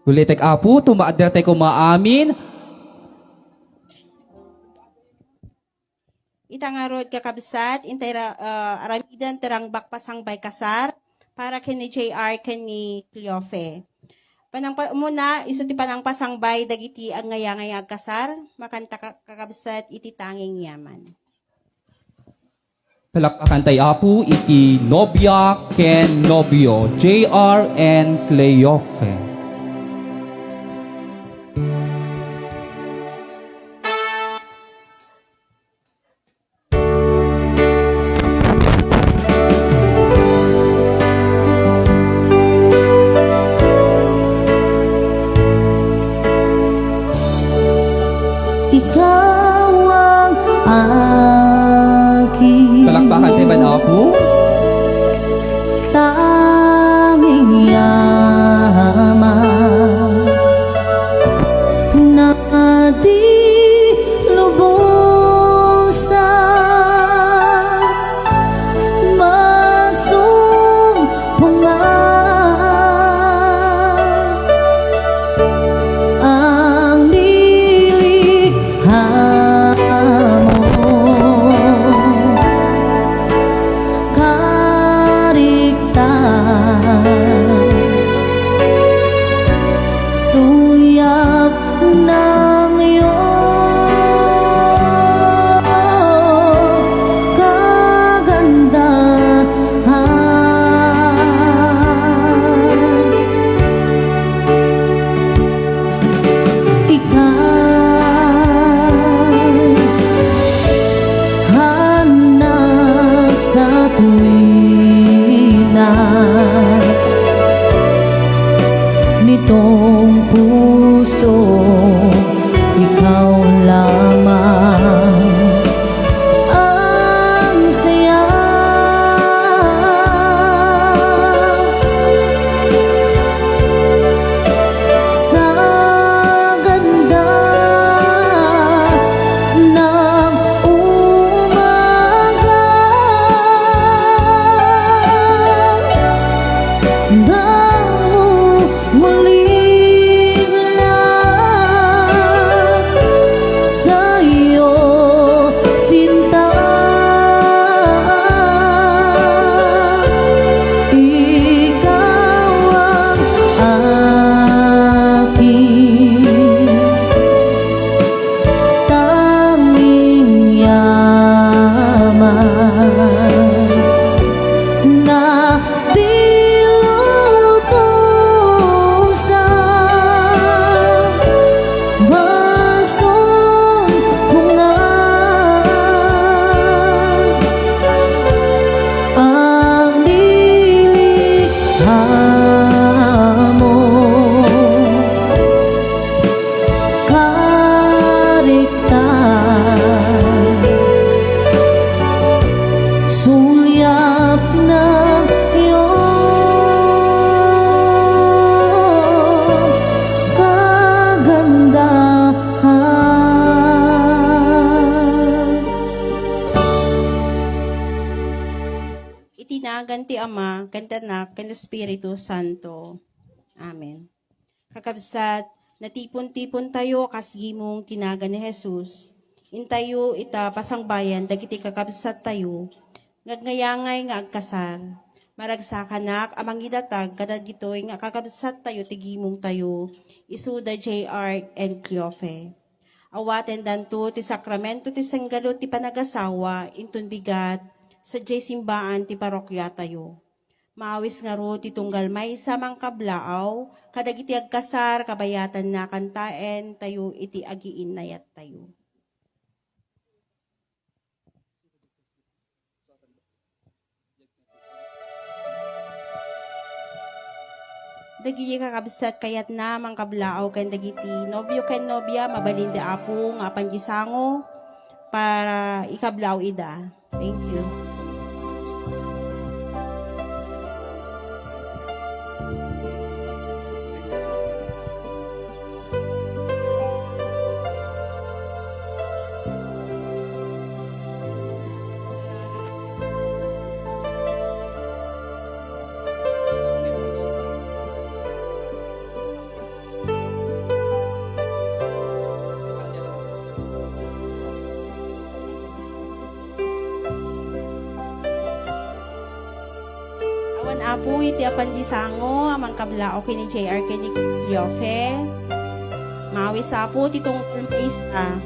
Ulitek, Apo, tumakder tayo koma amin. Ita ngarud, kakabsat, intay ra-, ah, aramiden ti rangbak pasangbay kasar para ken ni J R ken ni Cleofe. Panangpa-, umuna, isu ti panangpasangbay dagiti agnayangay nga agkasar, makanta ka-, kakabsat iti tanging yaman. Palakpakan tayo, Apo, iti nobia ken nobio, J R and Cleofe. Tanging yaman na di lubusan masumpungan ang liliham mo. Kariktan, suyap ng iyong kagandahan. Ikaw, hanap sa tuwina nitong puso, ikaw lamang ang saya. Sa ganda ng umaga, nang muli lang sa'yo, sinta. Ikaw ang aking tanging yaman na di lubusan masumpungan ang liliham mo. Kariktan, suyap ng iyong kagandahan. Iti nagan ti Ama, ken ti Anak, ken ti Espiritu Santo. Amen. Kakabsat, natipon-tipontayo kas gimong ti nagan ni Jesus. Intayo ita pasangbayan dagiti kakabsattayo nga agnayangay nga agkasar. Maragsakanak a mangidatag kadagitoy nga kakabsattayo ti gimongtayo, isu da J R and Cleofe. Awatendanto ti sakramento ti sanggalut ti panagasawa inton bigat sadiay simbaan ti parokiatayo. Maawis ngarud ti tunggal maysa a mangkablaaw kadagiti agkasar, kabayatanna kantaentayo iti agiinnayattayo. Dagiti kakabsat, kayatna mangkablaaw ken dagiti nobio ken nobia, mabalin da Apo nga apan diay sango para ikablaaw ida. Thank you. Awan, Apo, iti apan diay sango a mangkablaaw ken ni J R ken ni Cleofe. Maawis, Apo, ti tunggal maysa.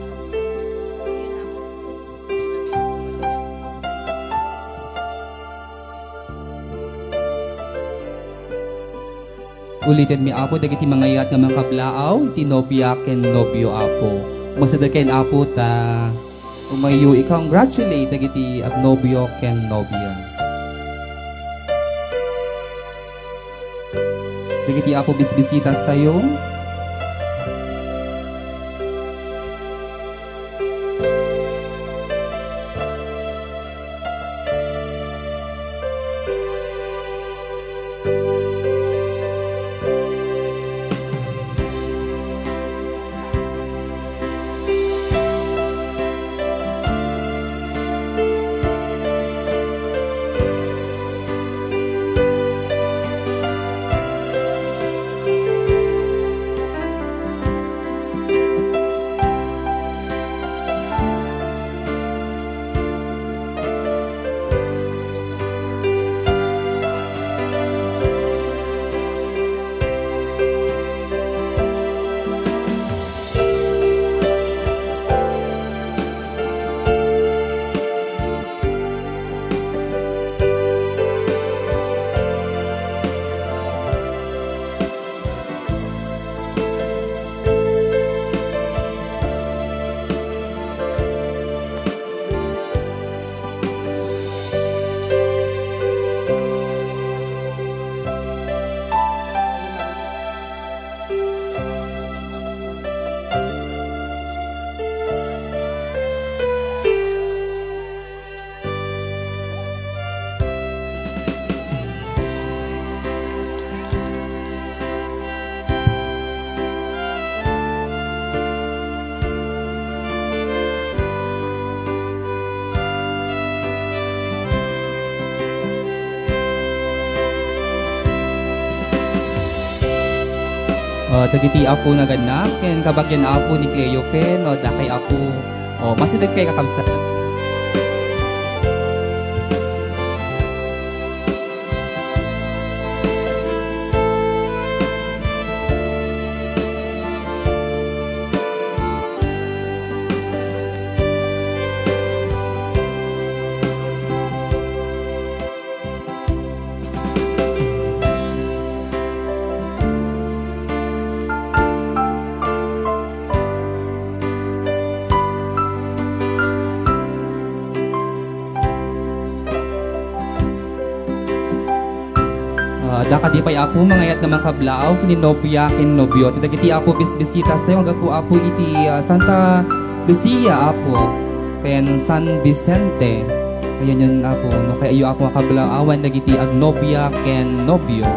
Ulitenmi, Apo, dagiti mangayat nga mangkablaaw iti nobia ken nobio, Apo. Umasideg ken, Apo, ta umayyo i-congratulate dagiti agnobio ken nobia. Dagiti, Apo, bisbisitastayo. Ah, dagiti apo nagannak, ken kabagian apo ni Cleofe, no, dakay apo. O, masideg kay kakabsat. Ah, adda kadi pay, Apo, mangayat nga mangkablaaw ken ni nobia ken nobio. Ti dagiti, Apo, bisbisitas tayo, nga gapu, Apo, iti, ah, Santa Lucia, Apo, ken San Vicente. Ayan yun, Apo, no, kay ayo, Apo, nga kablaawan dagiti agnobia ken nobio.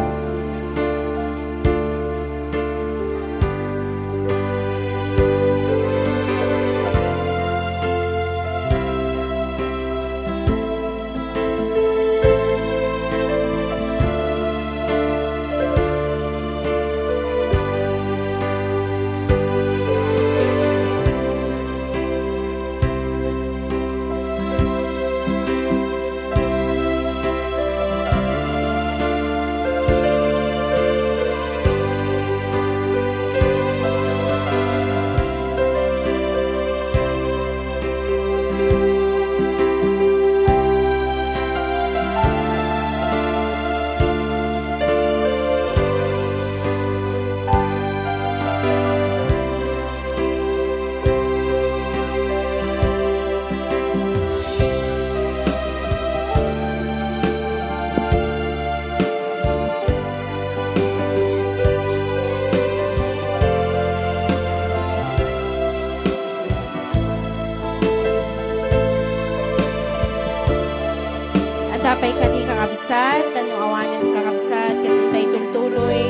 Adda pay kadi, kakabsat, tano awanen, kakabsat, ket intay tultuloy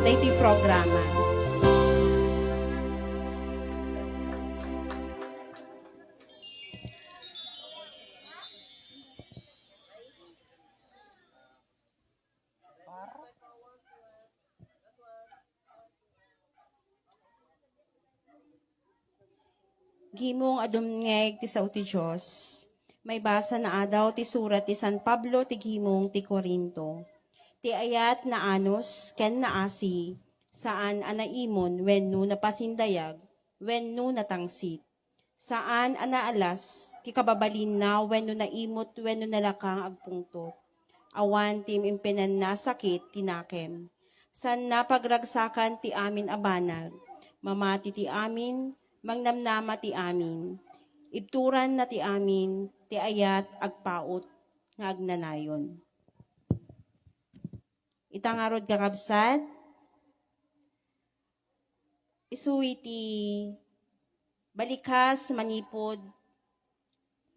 daytoy programa. Gimong a dumngeg ti sao ti Dios. Maibasa naadaw ti surat ti San Pablo ti gimong ti Corinto. Ti ayat naanus ken naasi, saan a naimon wenno napasindayag wenno natangsit. Saan a naalas ti kababalinna wenno naimot wenno nalaka nga agpungtot. Awan ti impinan a sakit ti nakem. Saan a pagragsakan ti amin a banag. Mamati ti amin, mangnamnama ti amin. Ibturanna ti amin, ti ayat agpaut nga agnanayon. Ita ngarud, kakabsat, isu iti balikas manipud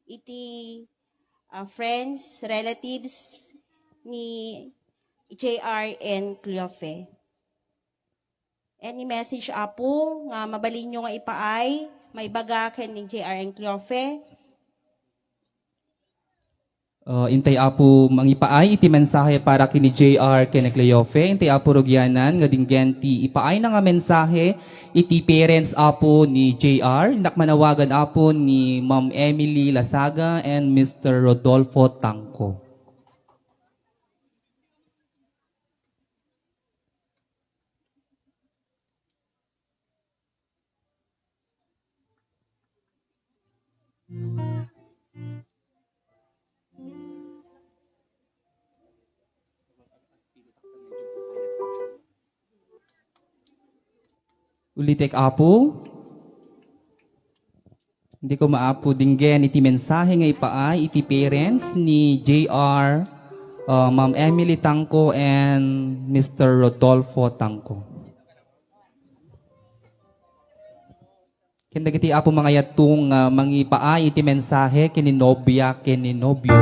iti, ah, friends, relatives ni J R and Cleofe. Any message, Apo, nga mabalinyo nga ipaay, maibaga ken ni J R and Cleofe? Uh, intay, Apo, mangipaay iti mensahe para ken ni J R ken ni Cleofe. Intay, Apo, rugianan nga dinggen ti ipaayna nga mensahe iti parents, Apo, ni J R. Innak manawagan, Apo, ni Ma'am Emily Lasaga and Mister Rodolfo Tangco. Ulitek, Apo. Hindi ko maapo dinggen iti mensahe nga ipaay iti parents ni J R, uh, Ma'am Emily Tangco and Mister Rodolfo Tangco. Ken dagiti, Apo, mangayato nga mangipaay iti mensahe ken ni nobia ken ni nobio.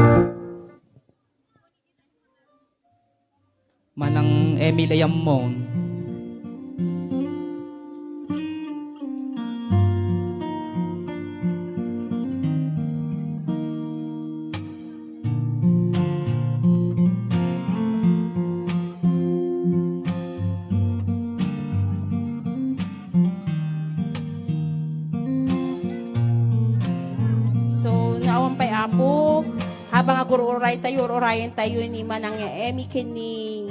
Manang Emil a yammon. Uray tayo, urayen tayo ni Manang Emmy ken ni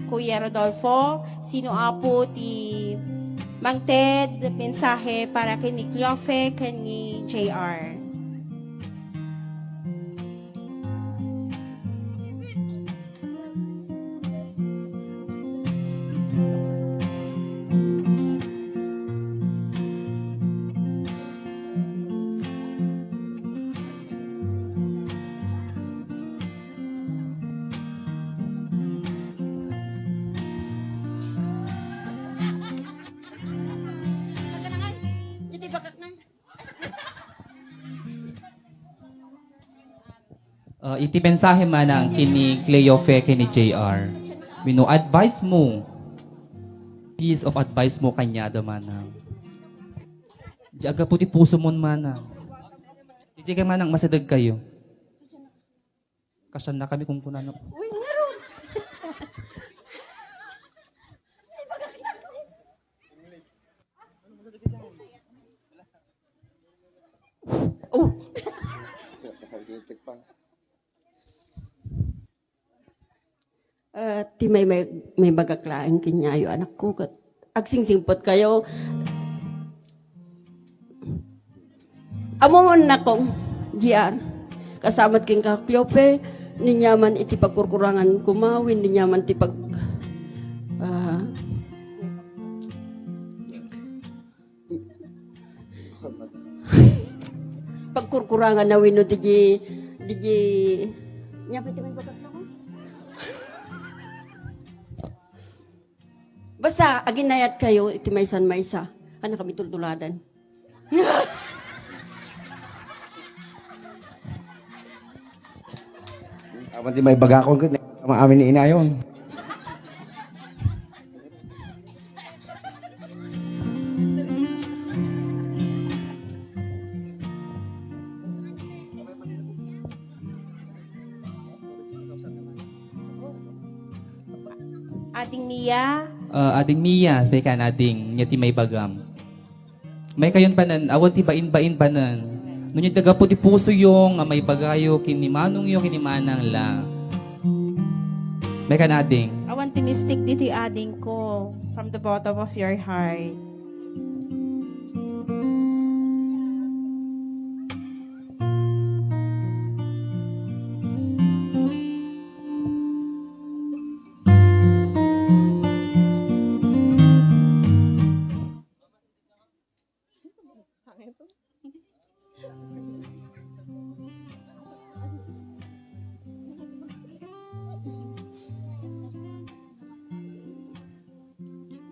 Kuya Rodolfo. Sino, Apo, ti mangted mensahe para ken ni Cleofe ken ni J R? Ah, iti mensahe manang ken ni Cleofe ken ni J R. Wenno advice mo. Piece of advice mo kaniada manang. Di aggapu ti puso mo manang. Di kay manang masideg kayo. Kasanna kami kung kunano. Uy, meron! Oh! Ah, ti may, may, maibagak laeng kaniayo, anakko, ket agsingsingpet kayo. Ammom, nakong, J R. Kasamat ken ka Cleofe, ni aniaman iti pagkurkurangan koma, wenno ni aniaman ti pag-, ah, pagkurkurangan na wenno digi, digi, ania pay ti maibagak laeng? Basta, aginayat kayo iti maysan maysa. Ano kami tulduladan? Awan ti maibagakon ket maamin ni inayon. Ading Mia. Ah, Ading Mia, sabi kan Ading, ania ti maibagam. May kayon panen, awan ti bain-bain panen. No nia ti aggapu ti pusoyo nga maibagayo ken ni manongyo ken ni manang la. May kan Ading. Awan ti mistik ditoy ading ko from the bottom of your heart.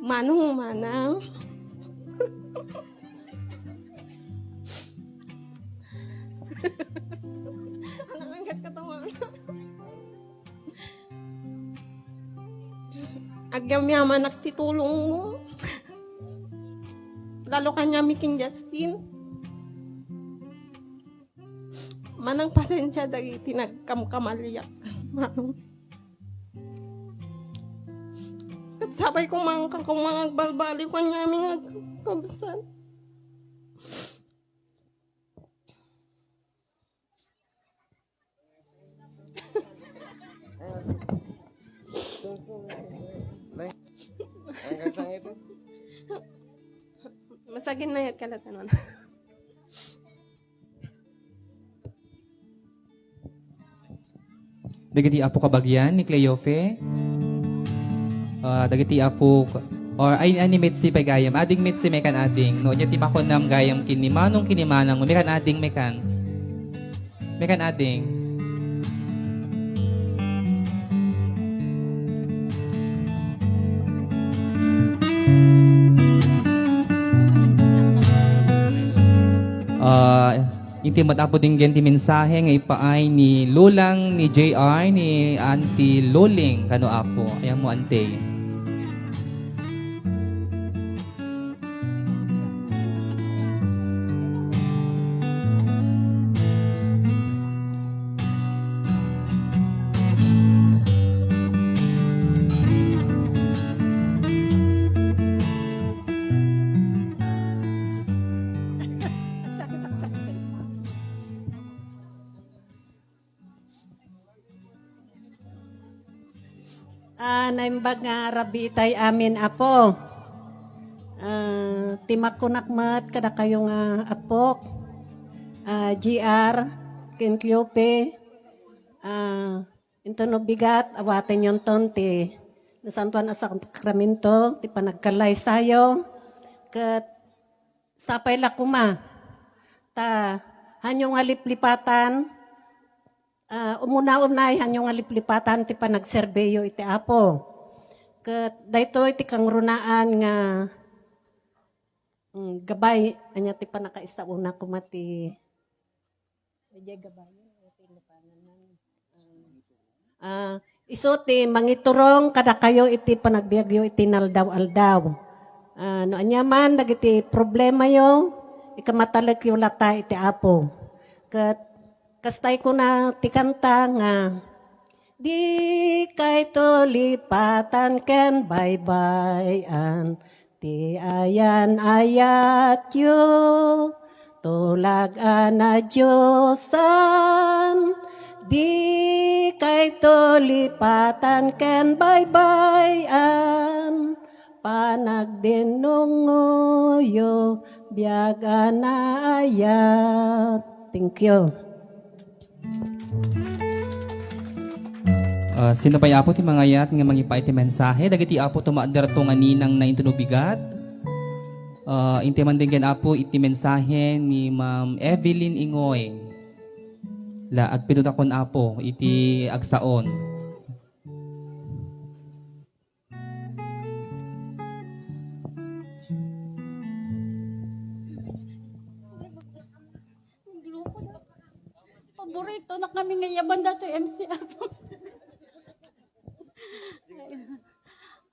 Manong, manang. Anak, angkat ka tama. Agyamyamanak ti tulongmo. Lalo kaniami ken Justin. Manang pasensia dagiti nagkamkamaliak. Manong. Ket sapay koma nga koma nga agbalbaliw kaniami nga agkabsat. Masagin na yat kalatanon. Dagiti apo kabagian ni Cleofe. Ah, dagiti apo, or ay, ni Mitzi pay gayam. Ading Mitzi, may kan ading. No, ania ti makunam gayam ken ni manong ken ni manang. May kan ading, may kan. May kan ading. Ah, Inti met, Apo, dinggen ti mensahe nga ipaay ni Lolang ni J R, ni Auntie Loling, kano, Apo. Ayan mo, Ante. Ah, naimbag nga rabii tay amin, Apo. Ah, ti makunak met kadakayo nga apok, ah, G R, ken Cleope, ah, inton no bigat, awatenyon ton ti nasantuan a sakramento, ti panagkallaysayo, ket sapay la koma ta hanyo nga liplipatan, ah, umuna-unay, hanyo nga liplipatan ti panagserbiyo iti Apo. Ket daytoy ti kangrunaan nga, mm, gabay, ania ti pannakaisaona koma ti, idiay gabay, iti lepangan, ah, isu ti mangiturong kadakayo iti panagbiagyo iti naldaw-aldaw. Ah, no ania man dagiti problemayo, ikamatalekyo latta iti Apo. Ket kastay kuna ti kanta nga, "Dikayto lipatan ken baybay-an ti ayan-ayatyo, tulag a nadiosan. Dikayto lipatan ken baybay-an, panagdennungoyo, biag a naayat." Thank you. Ah, sino pay, Apo, ti mangayat nga mangipaay ti mensahe? Dagiti, Apo, tumaadderto nga ninang na inton no bigat. Ah, inti man din ken, Apo, iti mensahe ni Ma'am Evelyn Ingoy. La, agpinutakon, Apo, iti agsaon. Paborito na kami nga yaban dato M C Apo.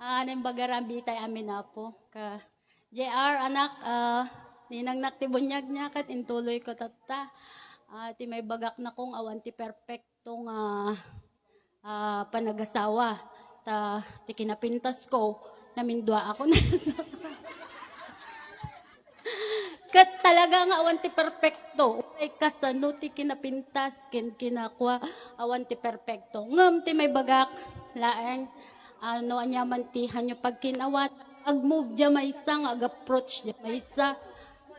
Ah, naimbag a rabii tay amin, Apo. Ka J R, anak, ah, ninangnak ti buniag niya, ket intuloy ko tatta. Ah, ti maibagak nakong awan ti perfect to nga, ah, panagasawa. Ta, ti kinapintas ko, namindua ako na. Ket talaga nga awan ti perpekto. Uray kasano ti kinapintas, ken kinakua, awan ti perpekto. Ngem ti maibagak laeng, ah, no aniaman ti hanyo pagkin-awat, ag-move dia maysa nga ag-approach dia maysa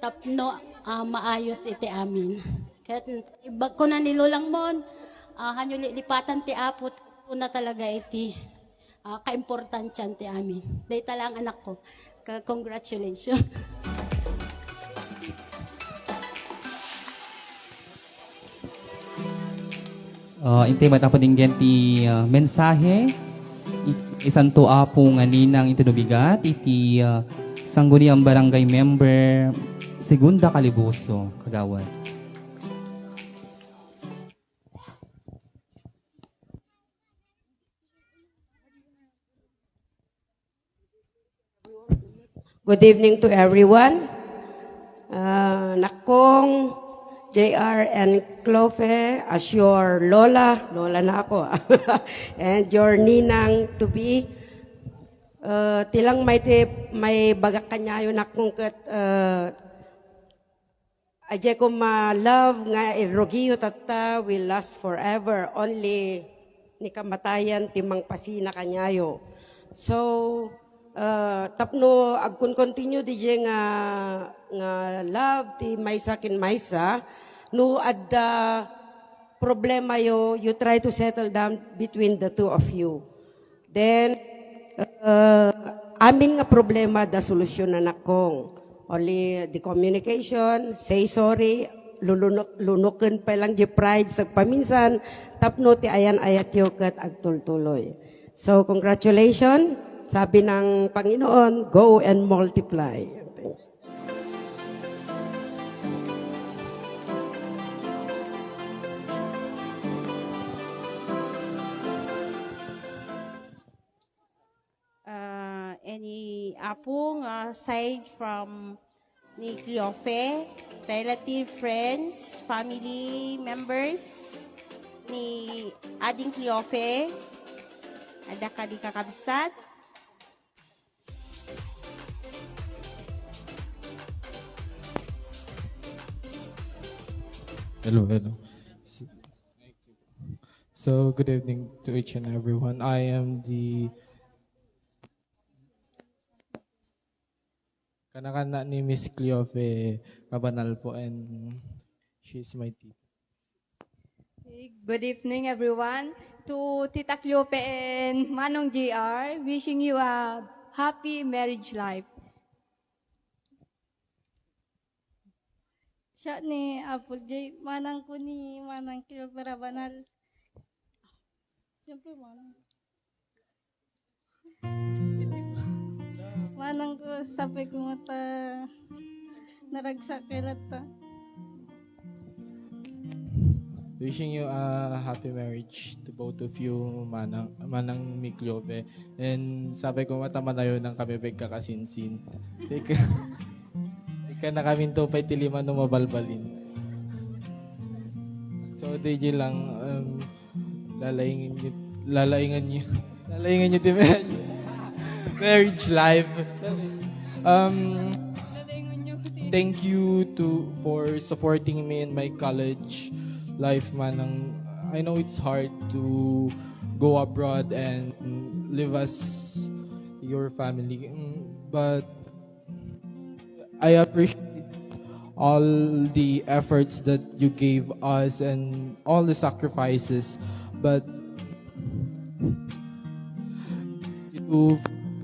tapno, ah, maayos iti amin. Ket ibagko na ni Lolang Mon, ah, hanyo lilipatan ti Apo, kuna talaga iti, ah, kaimportantian ti amin. Dayta lang, anak ko. Ka-, congratulations. Ah, intay met, Apo, dinggen ti, ah, mensahe. I-, isanto, Apo, nga ninang inton no bigat iti, ah, Sangguniang Barangay Member, Segunda Calibuso, Kagawad. Good evening to everyone. Ah, Nakong, J R, and Clofe, as your lola, lola na ako, and your ninang to be. Ah, ti lang may ti-, maibagak kaniayo, Nakong, ket, ah, Adiay ko ma-love nga irrugiyo tatta will last forever. Only ni kamatayan ti mangpasina kaniayo. So, ah, tapno agkon-continue diay nga, nga love ti maysa ken maysa, no adda problemayo, you try to settle down between the two of you. Then, uh, amin nga problema adda solusyon, Nakong. Only the communication, say sorry, lulunok-, lunoken pay lang di pride sagpaminsan, tapno ti ayan-ayatyo ket agtultuloy. So, congratulations. Sabi ng Panginoon, "Go and multiply." Ah, any apong, ah, aside from ni Cleofe, relative, friends, family members ni Ading Cleofe, adda kadi kakabsat? Hello, hello. S-, So, good evening to each and everyone. I am the kanakana ni Miss Cleofe Rabanal po, and she's my tita. Okay, good evening, everyone. To Tita Cleofe and Manong J R, wishing you a happy marriage life. Siya ni Apple J, manang ko ni Manang Cleofe Rabanal. Siyempre, manang. Manang ko, sapay ko nga ta naragsak kay latta. Wishing you a happy marriage to both of you, Manang, Manang Miklobe. And sapay ko nga ta manayon kami pagkakasinsin. Ika, ika na kami to pay ti lima no mabalbalin. So, D J lang, um, lalaingan nyo, lalaingan nyo, lalaingan nyo ti marriage, marriage life. Um, thank you to for supporting me in my college life, Manang. I know it's hard to go abroad and live as your family, mm, but I appreciate all the efforts that you gave us and all the sacrifices. But you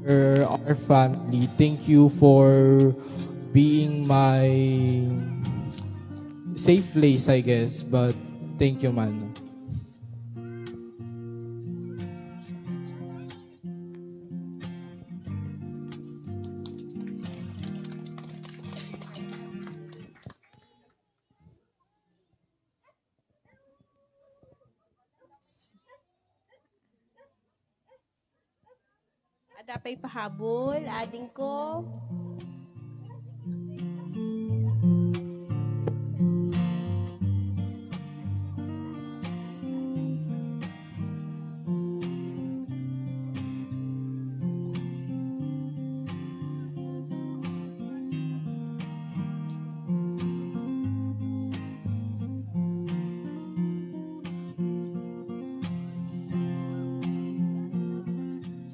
for our family. Thank you for being my safe place, I guess. But thank you, man. Adda pay pahabol, adingko.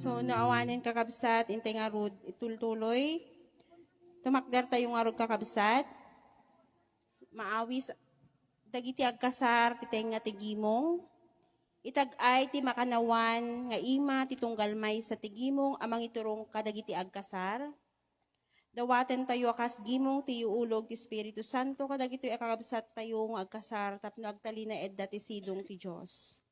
So, no awanen, kakabsat, intay ngarud itultuloy. Tumakdertayo ngarud, kakabsat. Maawis dagiti agkasar ti tengnga ti gimong. Itag-ay ti makannawan nga ima ti tunggal maysa ti gimong a mangiturong kadagiti agkasar. Dawatentayo a kas gimong ti iulog ti Espiritu Santo kadagitoy a kakabsattayo nga agkasar tapno agtalinaedda ti sidong ti Dios.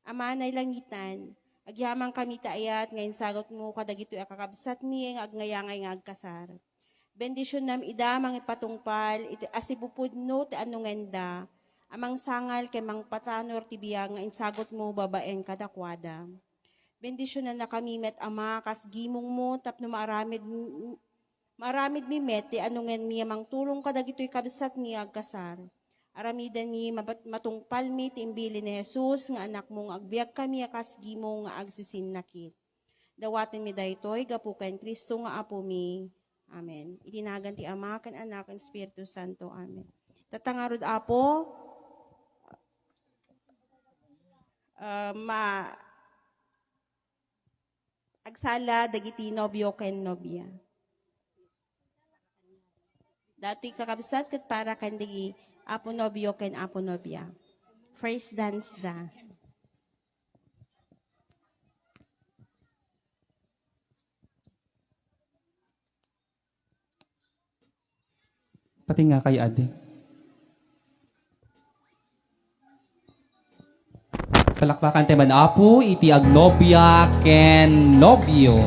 Ama a nailangitan, agyamankami iti ayat nga insagutmo kadagitoy a kakabsatmi nga agnayangay nga agkasar. Bendisionam ida mangipatungpal iti asipupudno ti anungenda a mangsangal ken mangpatanor ti biag nga insagutmo babaen kadakuada. Bendisionannakami met, Ama, kas gimongmo tapno maaramid, maaramidmi met ti anungenmi a mangtulong kadagitoy kabsatmi nga agkasar. Aramidenmi mabat-, matungpalmi ti imbilin ni Jesus nga Anakmo nga agbiagkami a kas gimong nga agsisinnakit. Dawatenmi daytoy gapu ken Cristo nga Apomi. Amen. Iti nagan ti Ama, ken Anak, ken Espiritu Santo. Amen. Tatta ngarud, Apo, ah, ma-, agsala dagiti nobio ken nobia. Datoy kakabsat ket para ken dagiti apo nobio ken apo nobia. First dance da. Pati nga kay adi. Palakpakan tayo man, Apo, iti agnobia ken nobio.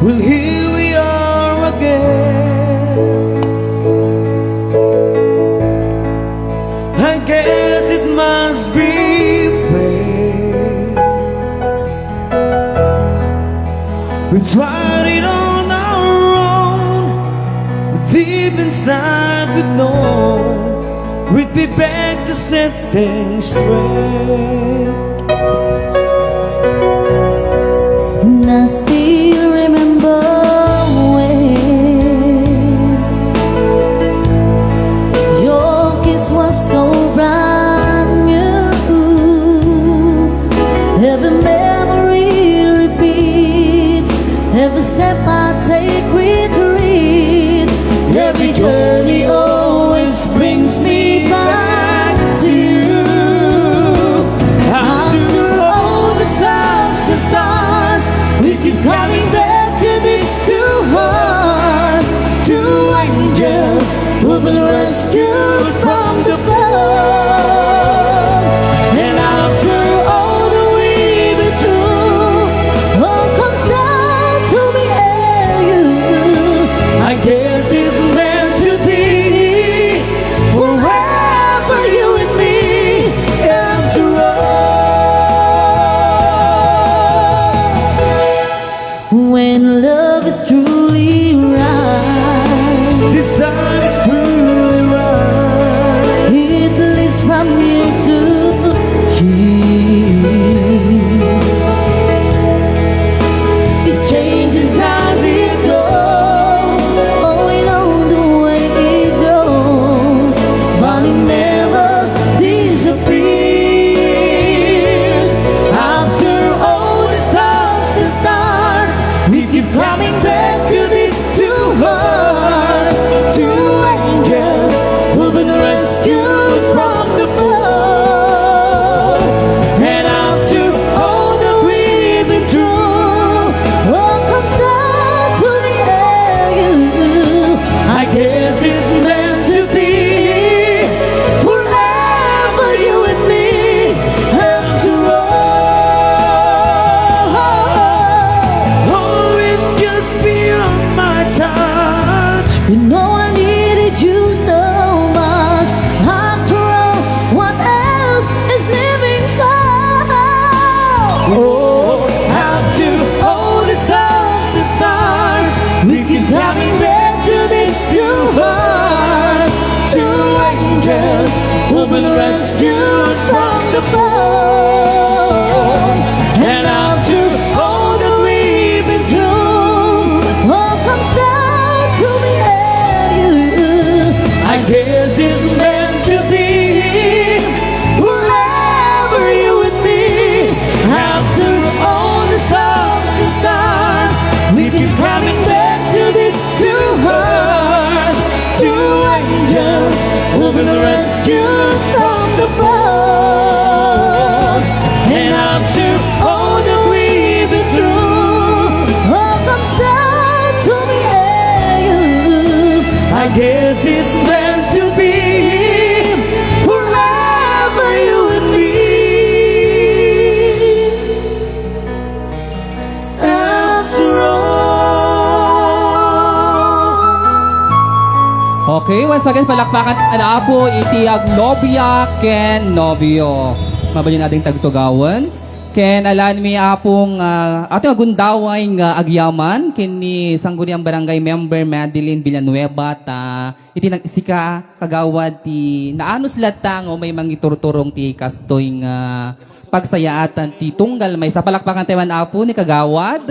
Well, here we are again. I guess it must be fate. We tried it on our own, deep inside. I would know we'd be back to set things straight. And I still remember when your kiss was so brand new. Every memory repeats, every step I take retreats, every journey always brings me back to you. After all the ups and downs, we keep coming back to these two hearts, two angels who've been rescued from the flood. And after all that we've been through, all comes down to me and you. I guess it's meant to be, forever you and me, after all. When love is truly right, This time is truly right. it lives from here to here. It changes as it goes, going on the way it grows, but it never disappears. After all the ups and downs, we keep coming back to these two hearts, two angels who've been rescued from the flood. And after all that we've been through, all comes down to me and you. I guess it's meant to be, forever you and me, after all. Oh, it's just beyond my touch. You know I needed you so much. After all, what else is living for? Oh, after all the ups and downs, we keep coming back to these two hearts, two angels who've been rescued from the flood. And after all that we've been through, all comes down to me and you. I guess it's meant to be, forever you and me. After all the ups and downs, we keep coming back to these two hearts, two angels who've been rescued from the flood. And after all that we've been through, all comes down to me and you. I guess it's meant to be, forever you and me. After all. Okay, once again, palakpakan tayo, Apo, iti agnobia ken nobio. Mabalin natin tagtugawan. Ken alanmi, Apo, nga ating agundaway nga agyaman ken ni Sangguniang Barangay Member Madeline Villanueva ta iti nag-, sika, kagawad, ti naanus latta nga umay mangiturturong ti kastoy nga pagsayaatan ti tunggal maysa. Palakpakan tayo man, Apo, ni kagawad.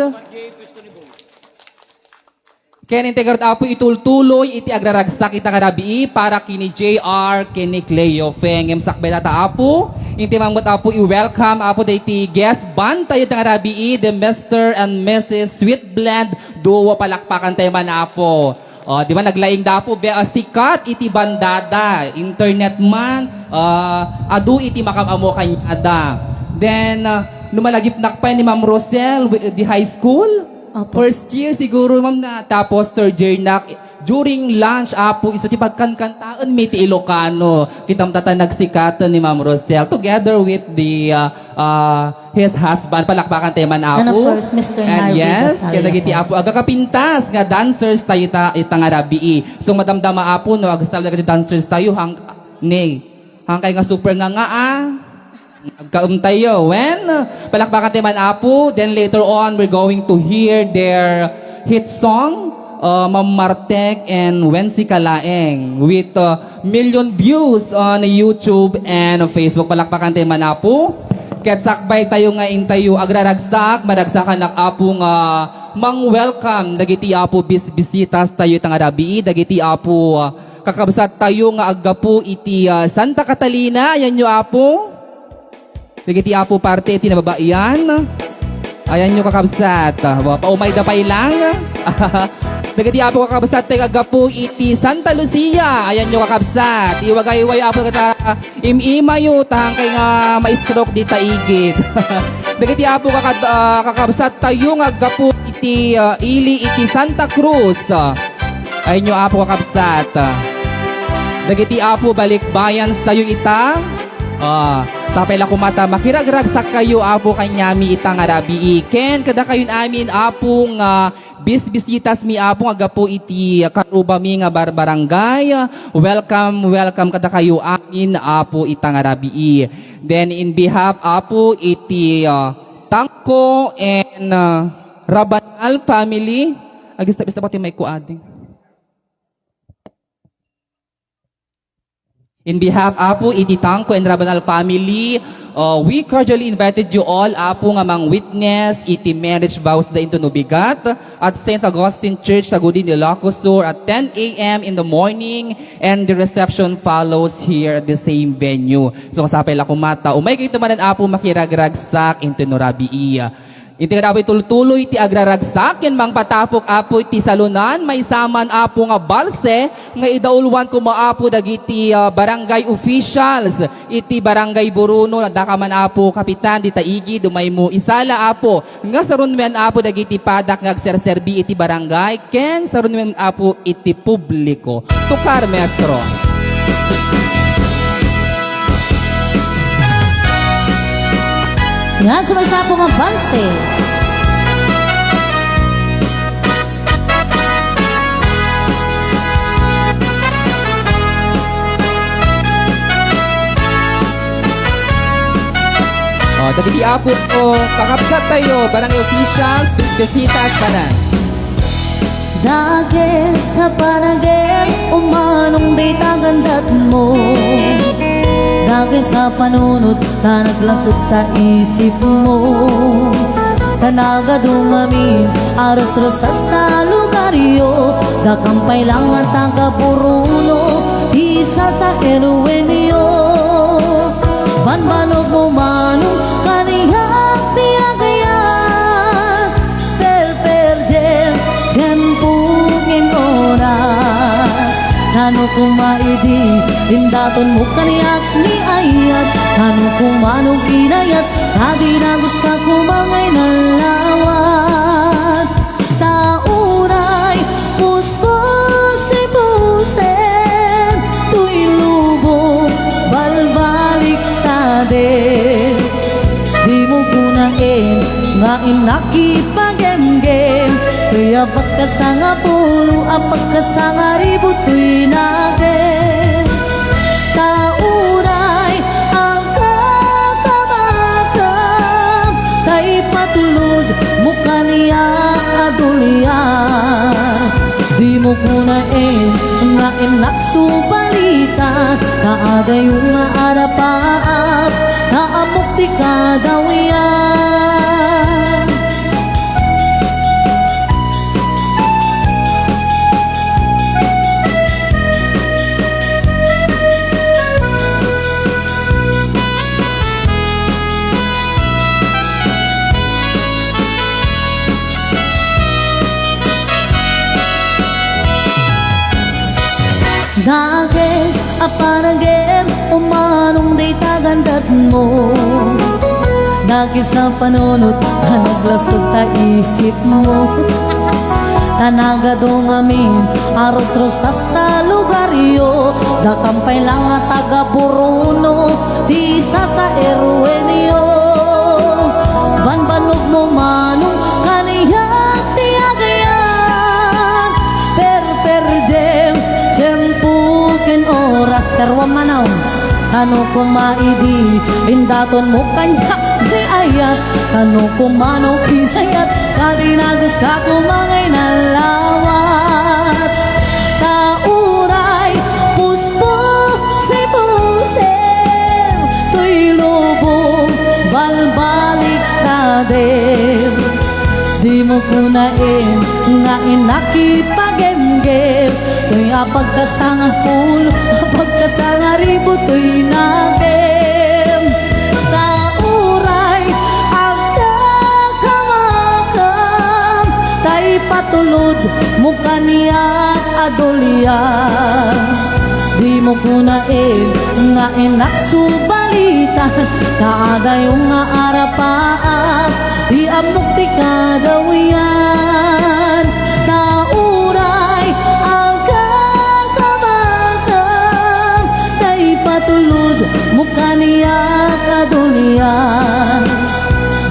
Ken intay garud, Apo, itultuloy iti agraragsak ita nga rabii para ken ni J R ken ni Cleo Feng. Ngem sakbay dayta, Apo, intay man met, Apo, i-welcome, Apo, daydi guest band tayo ita nga rabii, the Mister and Missus Sweet Blend Duo. Palakpakan tayo man, Apo. O, di ba, naglaing da, Apo, be-, ah, sikat iti bandada, internet man, ah, adu iti makaam-ammo kaniada. Then, ah, no malagipnak pay ni Ma'am Rosel, wi-, di high school, Opo. First year siguro, ma'am, na. Tapos third year na. During lunch, Apo, isu ti pagkankantaenmi ti Ilocano. Kitam dayta nagsikat ni Ma'am Rosel together with the, uh, uh, his husband. Palakpakan tayo man, Apo. And of course, Mister And Harvey yes, Gasalia kaya dagiti po. Apo, agakapintas nga dancers tayo ita, ita nga rabii. So, madamdama, Apo, no, agastal dagiti dancers tayo, hang-, ne, Hangkay nga super nga nga, ah. Agkaem tayo. When? Palakpakan tayo man, Apo. Then later on, we're going to hear their hit song. uh, Ma'am Martek and Wensi Kalaeng with, uh, million views on YouTube and Facebook. Palakpakan tayo man, Apo. Ket sakbay tayo nga intayo agraragsak, maragsakan ak, Apo, nga mang-welcome dagiti, Apo, bis-, bisitastayo ita nga rabii, dagiti, Apo, uh, kakabsattayo nga aggapu iti, ah, Santa Catalina. Ayanyo, Apo. Dagiti, Apo, parte iti nababaian. Ayanyo, kakabsat. Ah, wa-, paumayda pay lang. Dagiti, Apo, kakabsat, nga aggapu iti Santa Lucia. Ayanyo, kakabsat. Iwagaywayo, Apo, dagita im-imayo, ta hankay nga ma-stroke dita igid. Dagiti, Apo, kakad-, ah, kakabsattayo nga aggapu iti, ah, ili iti Santa Cruz. Ayanyo, Apo, kakabsat. Dagiti, Apo, balikbayanstayo ita. Ah, sapay la koma ta makiragragsakkayo, Apo, kaniami ita nga rabii. Ken kadakayon amin, Apo, nga bisbisitasmi, Apo, nga gapu iti karubami nga bar-, barangay. Welcome, welcome kadakayo amin, Apo, ita nga rabii. Then, in behalf, Apo, iti, ah, Tangko and, ah, Rabanal family. Agista-bista pati may kuading. In behalf, Apo, iti Tangko and Rabanal family, uh, we cordially invited you all, Apo, nga mang-witness iti marriage vows da inton ubigat at Saint Augustine Church, Sagudin, Ilocos Sur at ten a m in the morning, and the reception follows here at the same venue. So, sapay la koma ta umay kayto manen, Apo, makiragragsak inton no rabii. Inti kadi, Apo, itultuloy ti agraragsak ken mangpatapok, Apo, iti salonan, maysa man, Apo, nga balse nga idauluan koma, Apo, dagiti, ah, barangay officials iti Barangay Boruno. Daka man, Apo, kapitan, dita igid, umaymo isala, Apo, nga sarunen, Apo, dagiti padak nga agserserbi iti barangay ken sarunen, Apo, iti publiko. Tukar, maestro. Nga sumaysayaw nga balse. O, dagiti Apo, o, kakabsattayo, barangay official, bisita at kanan. Dakes a panagem, umanong dayta gandatmo. Dakes a panunot, ta naglasut ta isipmo. Ta nagadu ngamin a rusrusas ta lugaryo, dakam pay lang a taga Boruno, ti sasaeruenyo. Banbanogmo manong kaniak ti agayat, perper diem tiempo ken oras. Tano koma idi indatonmo kaniak ni ayat, tano koma no kinayat, ta dinagus ka koma nga inalawat. Ta uray puspusipusen toy lubong balbaliktaden. Dimo kunaen nga innak ipagemgem, toy apat ka sangapulo, apat ka sangaribu toy nakem. Ta uray agkakabakam, ta ipatulodmo kaniak a dulian. Dimo kunaen nga innak subalitan, ta adayo nga arapaap, ta ammok ti kadawian. Dakes a panagem, umanong dayta gandatmo. Dakes a panunot a naglasut ta isipmo. Ta nagadu ngamin a rusrusas ta lugaryo, dakam pay lang a taga Boruno ti sasaeruenyo. Banbanogmo manong kaniak ti agayat, perper diem tiempo ken oras. Teruam manong, tano koma idi indatonmo kaniak ti ayat, tano koma no kinayat, ta dinagus ka koma nga inalawat. Kunaem nga innak ipagemgem, toy a pagkasangapul, a pagkasangaribu toy nakem. Ta uray agdakamakem, ta ipatulodmo kaniak a dulian. Dimo kunaem nga innak subalitan, ta adayo nga arapaak, di ammok ti kadawian. Ta uray agkakabakam, ta ipatulodmo kaniak a dulian.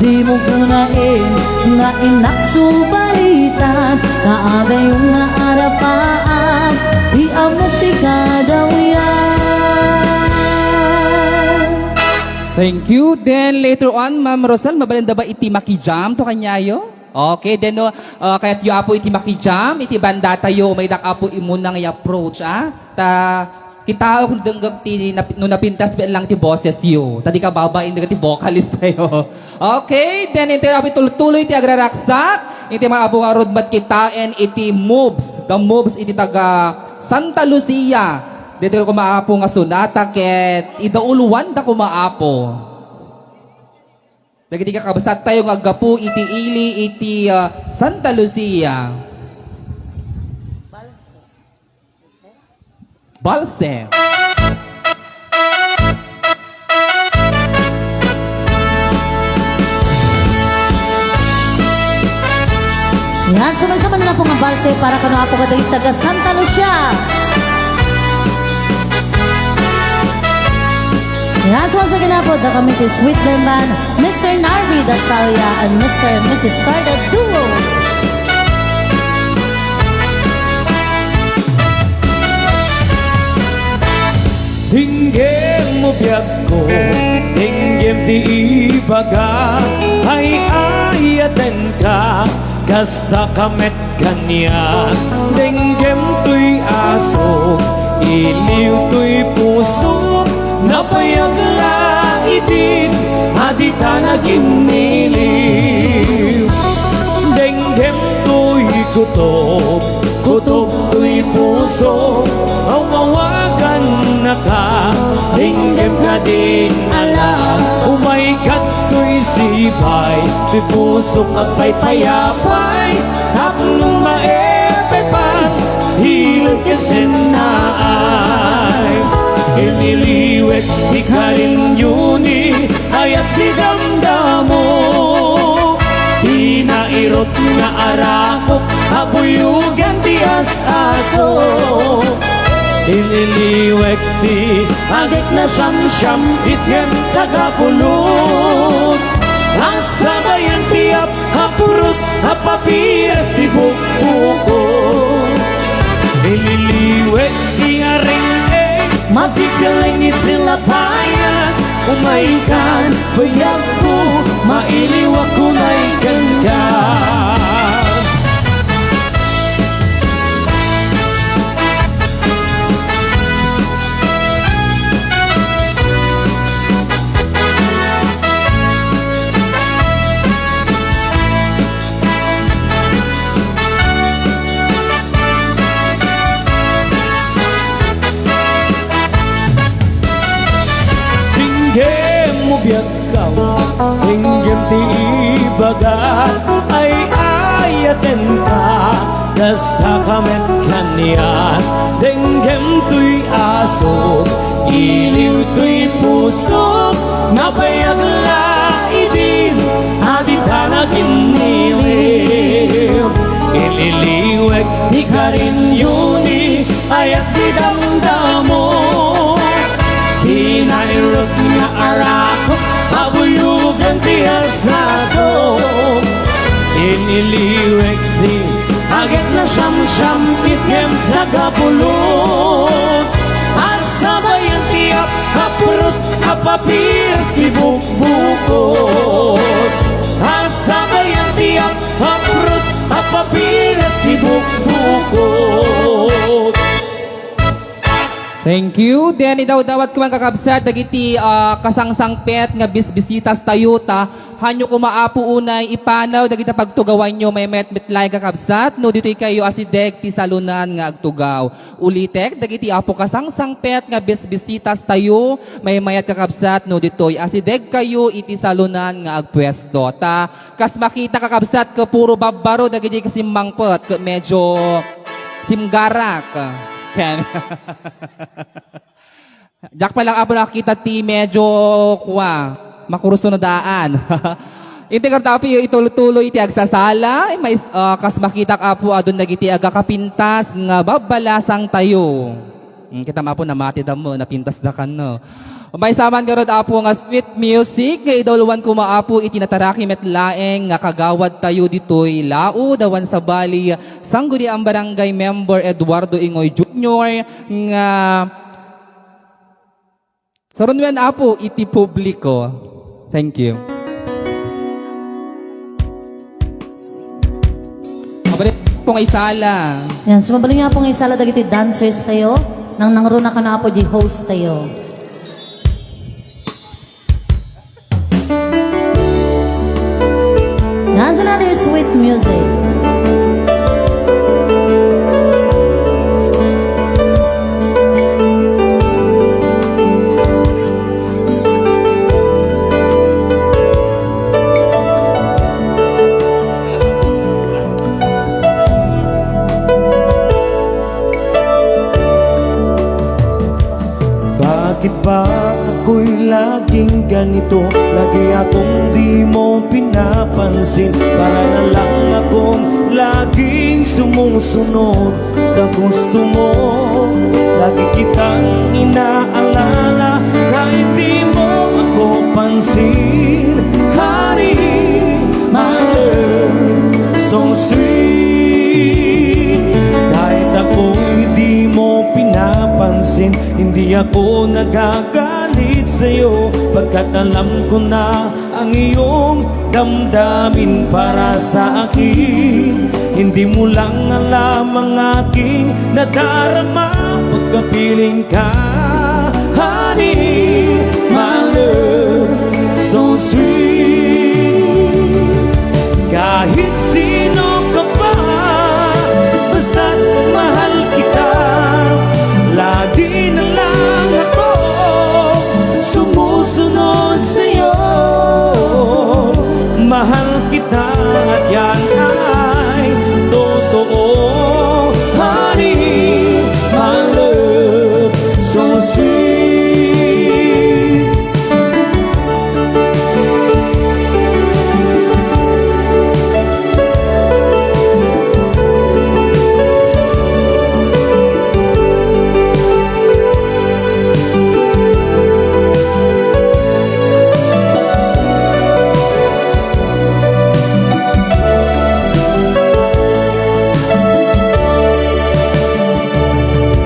Dimo kunaem nga innak subalitan, ta adayo nga arapaak, di ammok ti kadawian. Thank you. Then later on, Ma'am Rosal, mabalin da ba iti makijam to kaniayo? Okay, then no, ah, kayatyo, Apo, iti makijam, iti bandatayo, may dak, Apo, imunang i-approach, ah. Ta, kitaek no dengngeg ti nap-, no napintas met lang ti bosesyo. Ta di kababain dagiti vocalist tayo. Okay, then intayo, Apo, tultuloy ti agraragsak. Iti mga Apo nga rudmat kitaen iti moves, the moves iti taga Santa Lucia. Dito ko maapo nga sonata ket idauluan da ko maapo. Dagiti kakabsat tayo nga aggapu iti ili iti, ah, Santa Lucia. Balse. Yan, sumaysamanan na po nga balse para kano Apo kadagiti taga Santa Lucia. Yan, sumasagana po da kami ti Sweet Band Band, Mister Narvi Dasalia and Mister and Missus Carda Duo. Denggem mo biagko, denggem ti ibaga, ay-ayatenka, kasta ka met kaniak. Denggem toy aso, iliw toy puso, nabayag la idin a dita naginniliw. Denggem toy kutob, kutob toy puso, awawagannaka. Denggem kadin a la, umay kadtoy sipay, ti pusok agpaypayapay, tapno maepay pay, hilen ket sennaay. Iniliwek ti karinyo ni ayat ti damdamo, ti nairot nga arakok a buyogan ti as-aso. Iniliwek ti agek nasiamsiam, itgem tagapulot. Asabayan ti ap-, apros a papiras ti bukbukot. Iniliwek ti areng-eng, matsitsileng iti lapayan. Umaykan, bayagko, mailiwak kunay kenka. Denggem mo biagko, denggem ti ibaga, ay-ayatenka, kasta ka met kaniak. Denggem toy aso, iliw toy puso, nabayag la idin a dita naginniliw. Iniliwek ti karinyo ni ayat ti damdamo, ti nairut nga arakok a buyogan ti as-aso. Iniliwek ti agek nasiamsiam, itgem tagapulot. Asabayan ti ap-, apros a papiras ti bukbukot. Asabayan ti ap-, apros a papiras ti bukbukot. Thank you. Then, idawdawat ko man, kakabsat, dagiti, ah, kasangsangpet nga bisbisitas tayo, ta hanyo koma, Apo, unay ipanaw dagiti pagtugawanyo, maymayat met laeng, kakabsat, no ditoy kayo asideg ti salonan nga agtugaw. Ulitek, dagiti, Apo, kasangsangpet nga bisbisitas tayo, maymayat, kakabsat, no ditoy asideg kayo iti salonan nga agpuesto. Ta kas makita, kakabsat, ket puro babbaro dagiti kasimmangpet, ket medyo simgarak. Ken, diak pay lang, Apo, nakakita ti medyo, kua, makurusno daan. Integrar ta, Apo, itultuloy ti agsasala, mais-, ah, kas makitak, Apo, adun dagiti agakapintas nga babbalasang tayo. Mm, kita, Apo, namati da mo, napintas da kan, no? Maysa man garud, Apo, nga sweet music nga idawdawat koma, Apo, iti nataraki met laeng nga kagawad tayo ditoy laud awan sabali, Sangguniang Barangay Member Eduardo Ingoy Junior nga sarunuen, Apo, iti publiko. Thank you. Mabalin po nga isala. Yan, so mabalin nga po nga isala dagiti dancers tayo. Nang nangruna ka na po di host tayo. That's another sweet music. Bakit ba ako'y laging ganito? Lagi akong di mo pinapansin. Para na lang akong laging sumusunod sa gusto mo. Lagi kitang inaalala kahit di mo ako pansin. Honey, my love, so sweet. Kahit ako'y di mo pinapansin, hindi ako nagagalit sa'yo, pagkat alam ko na ang iyong damdamin para sa akin. Hindi mo lang alam ang aking nadarama pagkapiling ka. Honey, my love, so sweet. Kahit sino ka pa, basta't mahal kita, lagi na lang ako sumusunod sa'yo. Mahal kita at yan ay totoo. Honey, my love, so sweet.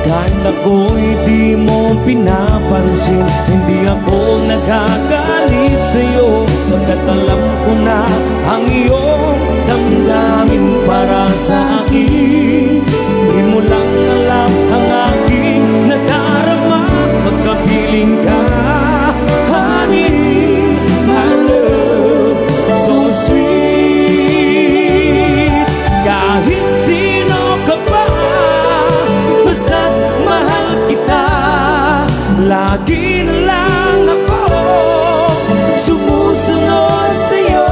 Kahit ako'y di mo pinapansin, hindi ako nagagalit sa'yo, pagkat alam ko na ang iyong damdamin para sa akin. Di mo lang alam ang aking nadarama pagkapiling ka. Honey, my love, so sweet. Kahit sino ka pa, basta't mahal kita, lagi na lang ako sumusunod sa'yo.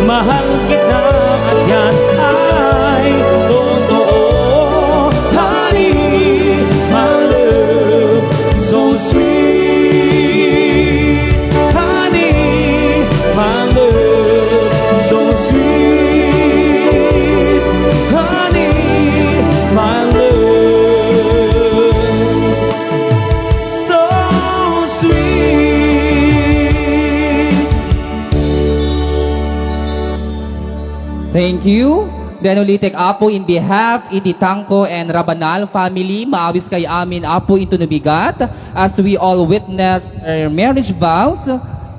Mahal kita at yan ay totoo. Honey, my love, so sweet. Honey, my love, so sweet. Honey, my love, so sweet. Thank you. Then ulitek, Apo, in behalf iti Tangko and Rabanal family, maawis kay amin, Apo, into no bigat as we all witness their marriage vows.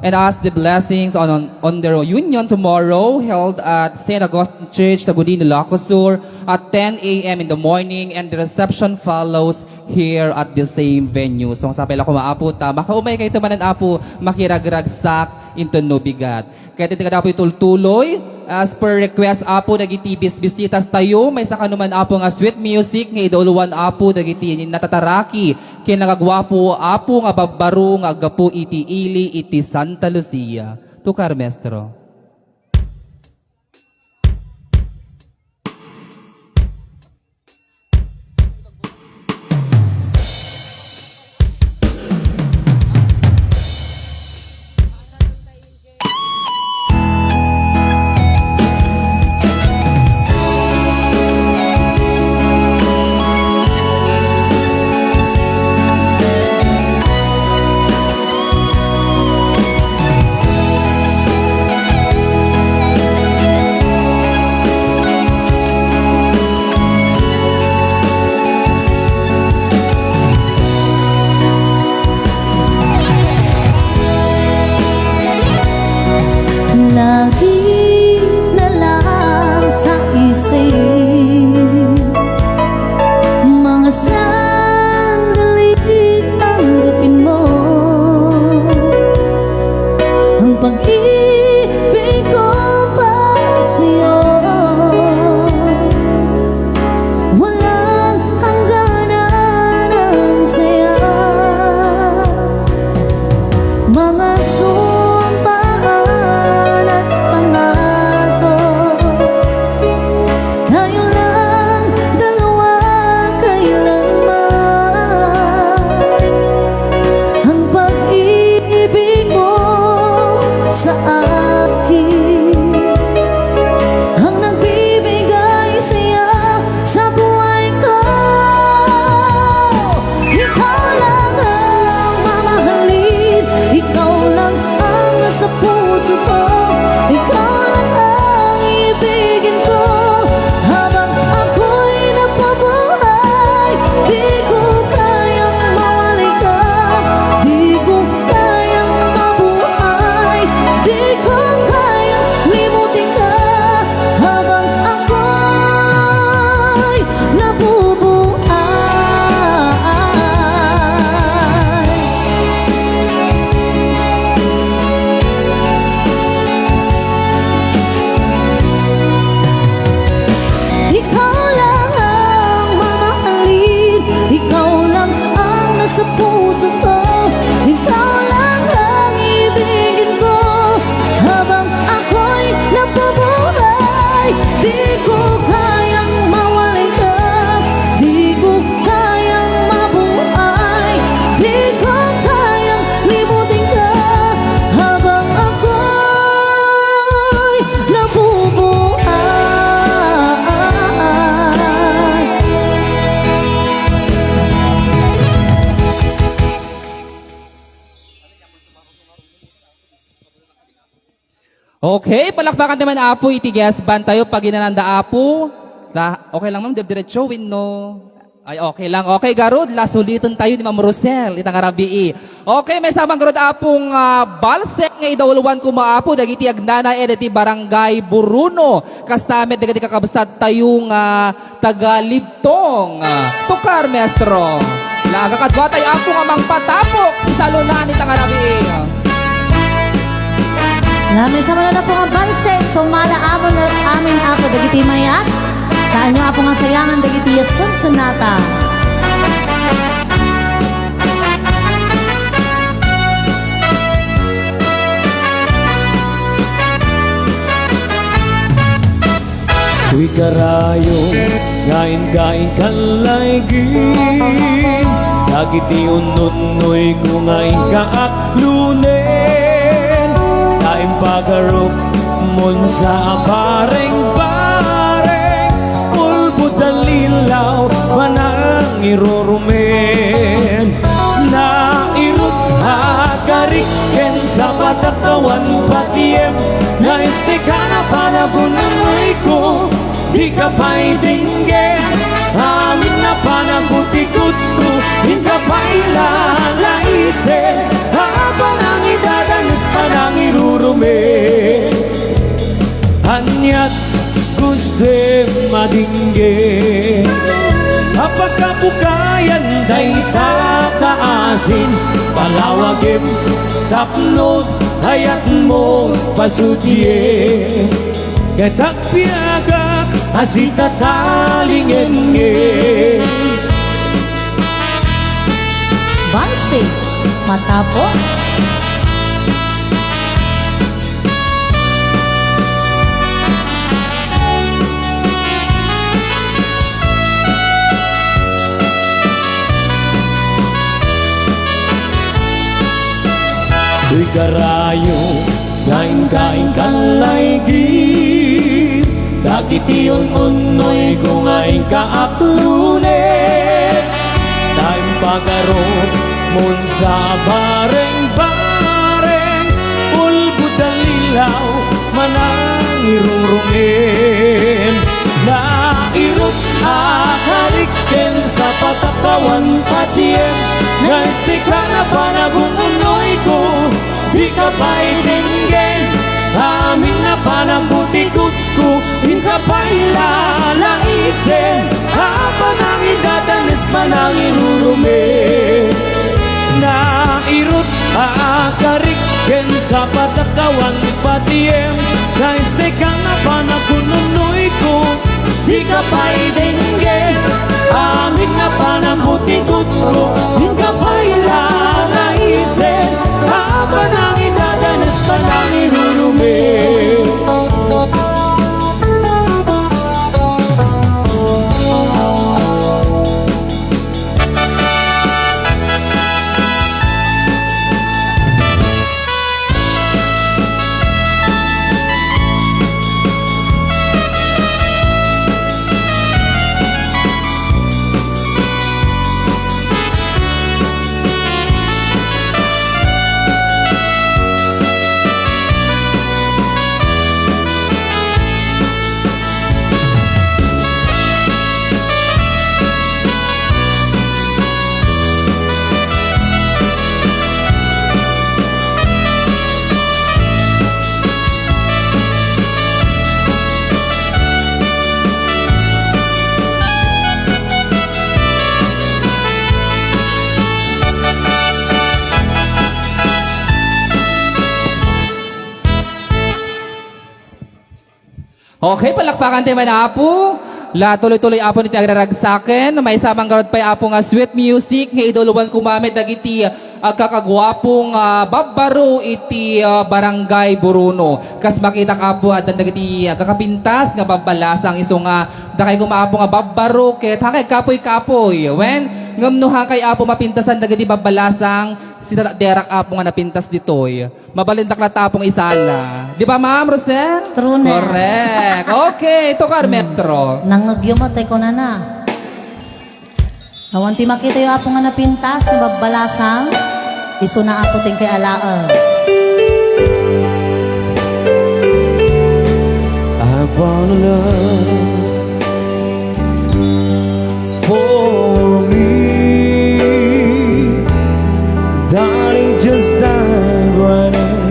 And ask the blessings on, on, on the reunion tomorrow, held at Saint Augustine Church, Tagudin, Ilocos Sur, at ten a m in the morning, and the reception follows here at the same venue. So, ang sapay la koma, Apo, ta makaumay kayo tumanan, Apo, makiragragsak into no bigat. Kaya iti kada, Apo, itultuloy, as per request, Apo, dagiti bisbisitas tayo, maysa kano man, Apo, nga sweet music nga idauloan, Apo, dagiti natataraki ken nagagwapo, Apo, nga babbaro nga aggapu iti ili iti Santa Lucia. Tukar, maestro. Lagi na lang sa isip, mga sandali tanggapin mo ang pag-ibig ko para sa'yo. Walang hangganan ang saya, mga sumpaan at pangako. Tayo lang dalawa kailanman. Ang pag-ibig mo sa akin ang nagbibigay saya sa buhay ko. Ikaw lang ang mamahalin, ikaw lang ang nasa puso ko, ikaw lang ang ibigin ko. Habang ako'y nabubuhay, di ko kayang mawalay ka, di ko kayang mabuhay, di ko kayang limutin ka. Habang ako'y nabubuhay. Ikaw lang ang mamahalin, ikaw lang ang nasa puso ko, ikaw lang ang ibigin ko. Habang ako'y nabubuhay, di ko kayang mawalay ka, di ko kayang mabuhay, di ko kayang limutin ka. Habang ako'y nabubuhay. Okay, palakpakan naman, Apo, iti guest band tayo, pag inananda, Apo. La, okay lang, ma'am, dire-diretso, wenno? Ay, okay lang. Okay, garud, la, suliten tayo ni Ma'am Rosel, ita nga rabii. Okay, maysa man garud, Apo, nga balsek nga idauloan koma, Apo, dagiti agnanaed iti Barangay Buruno. Kasta met dagiti kakabsat tayo nga taga Libtong. Tukar, maestro. La, agkakadua tayo, Apo, nga mangpatapok. Salunan ita nga rabii. Nami sa mananap nga balsek, sumala amon, amin, Apo, dagiti mayat. Saanyo, Apo, nga sayangan dagiti yasun sonata. Toy karayo nga inka inkallaygin, dagiti unnunoyko nga inka aklonen, ta impagarupmon sa a bareng-bareng, ulbod a lilaw, manangirurumen. Nairut a karik ken sapat a kawan patiem, naistekana panagunam iko, dika pay denggen. Amin a panagutikotko, inka pay lalaisen. A panangidadanes, pana Dinggen, apakapukayan dayta kaasin, palawagem tapno kayatmo pasudien. Ket agbiagak a sitatalingengen. Bansi, matapo. Igarayo, laingka inkan laigi, dagiti un-unnoyko nga inka aplunen. Ta impagarup mon sa bareng-bareng, ulbod a lilaw, manangirungrungen. Nairut a karik ken sa patakawan patiem, nga istek a panagun-unnoyko, dika pay denggen. Amin a panangbutikut ko, inka pay lalaisen, a panangidadanes, panangirurumen. Nairut a karik ken sa patakawan patiem, nga istek a panagun-unnoyko, dika pay denggen. Amin a panangbutikut ko, inka pay lalaisen, a panangidadanes, panangirurumen. Okay, palakpakan tayo man, Apo. La, tuloy-tuloy, Apo, iti agraragsaken. Maysa man ngarud pay, Apo, nga sweet music nga idulwan koma met dagiti agkakaguapong, ah, babbaro iti, ah, Barangay Boronao. Kas makitak, Apo, addan dagiti agkakapintas nga babbalasang, isu nga dakay koma, Apo, nga babbaro ket haankayo agkapuy-kapuy. Wen, ngem no haankayo, Apo, mapintasan dagiti babbalasang, sida derak, Apo, nga napintas ditoy. Mabalindak latta, Apo, nga isala. Di ba, Ma'am Rosel? Trueness. Correct. Okay, tukar, Metro. Nangngegyo met, tay kunana. Awan ti makitayo, Apo, nga napintas nga babbalasang. Isuna, Apo, ti inkay alaen. I found a love for me. Darling, just dive right in.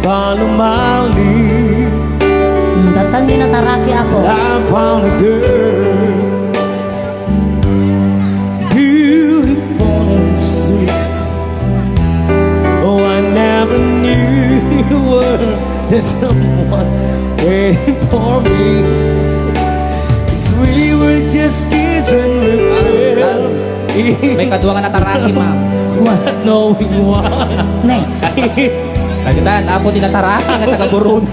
Follow my lead. Hmm, dattan ti nataraki, Apo. I found a girl, beautiful and sweet. Oh, I never knew you were the someone waiting for me. Cause we were just kids when we fell in love. May kadua nga nataraki, ma'am. What? Not knowing what. Ne. Tagitan, Apo, ti nataraki nga taga Boronao.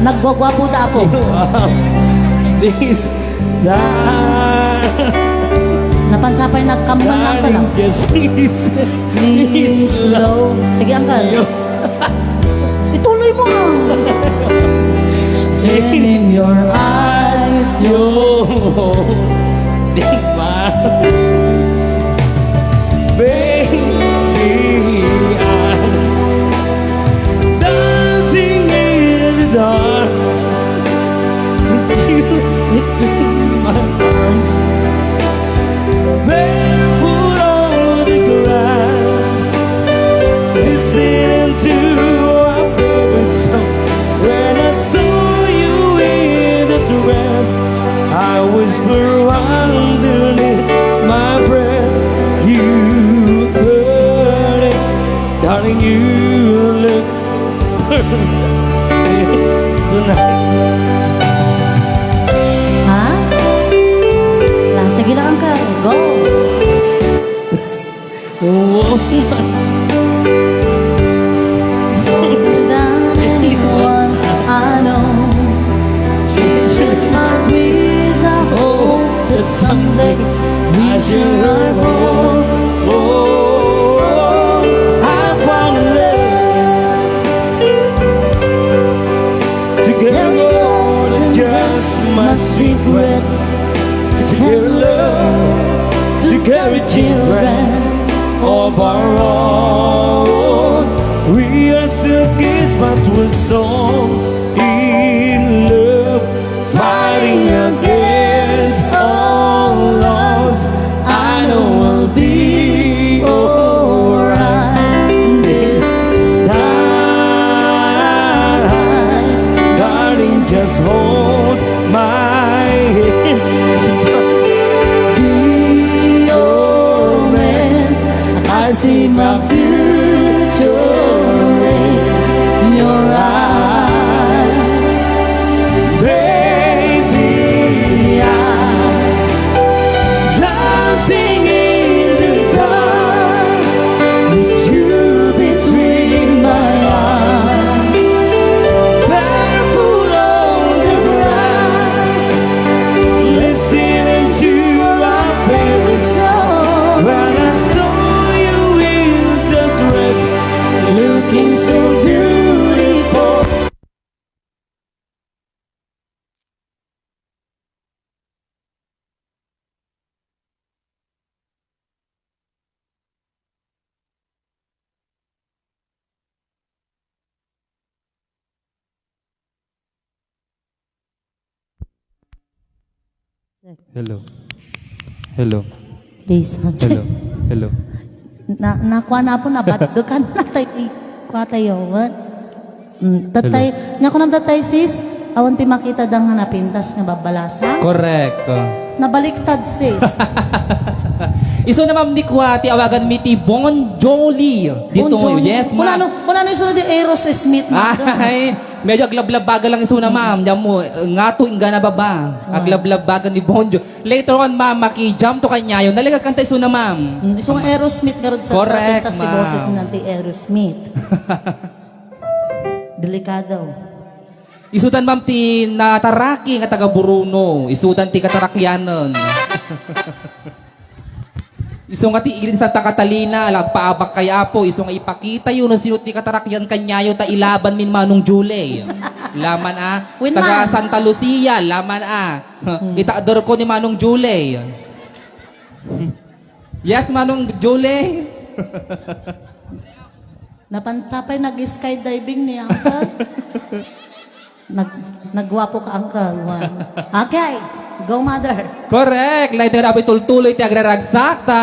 Nagguaguapo ta, Apo. This time. Napansa pay nagkamman lang pala. Darling, just listen. Please, slow. Sige, Uncle. Ituloy mo, ah. And in your eyes, yo. Di ba? Baby, I'm dancing in the dark. You in my arms. Barefoot on the grass. Listening to our favorite song. When I saw you in the dress. Tonight. Ha? La, sige lang, Uncle. Go. Oh. More than anyone I know. Just my dreams, I hope that someday we share our home. Oh, I found love to carry more than just my secrets, to carry love, to carry children of our own. We are still kids, but we're so in love, fighting against all odds. I know I'll be alright this time. Darling, just hold my hand. Be your man. I see my future in your eyes. Baby, I'm dancing in the dark with you between my arms. Barefoot on the grass, listening to our favorite song. When I saw you in that dress, looking so beautiful. Hello. Hello. Please, Hello. Hello. Na, nakuan na po, nabaddo ka na tayo. Kuha tayo, what? Mm, tatay, Hello. Nga kunam tatay, sis, awan ti makita da nga napintas nga babbalasa. Correct. Nabaliktad, sis. Isu na, ma'am, ni kuwa, ti awagan mi ti Bon Jolie. Bon Dito, Jolie. Yes, ma'am. Kunano, kunano isu na di Eros Smith, ma'am? Ay, medyo aglablabaga lang isu na, ma'am. Diyan mo, eh, nga to, inggana baba. Ah. Aglablabaga ni Bon Jolie. Later on, ma'am, makijam to kanyayo. Nalagagkanta isu na, ma'am. Mm, isu nga Aerosmith, garud sa Correct, pintas ti ma'am. Boses ni Auntie Aerosmith. Delikado. Isudan, ma'am, ti nataraki nga taga Boronao. Isudan ti katarakianan. Isu nga ti ili ni Santa Catalina, agpaabak kay Apo, isu nga ipakitayo no sino ti katarakian kanyayo, ta ilaban min Manong Julie. Laman a, Win taga man. Santa Lucia, laman a. Hmm. Itakder ko ni Manong Julie. Yes, Manong Julie. Napansapay nag-skydiving ni Uncle. Nag-, nagwapo ka, Uncle. Wow. Okay. Go, mother. Correct. Later, apoy tultuloy ti agraragsak ta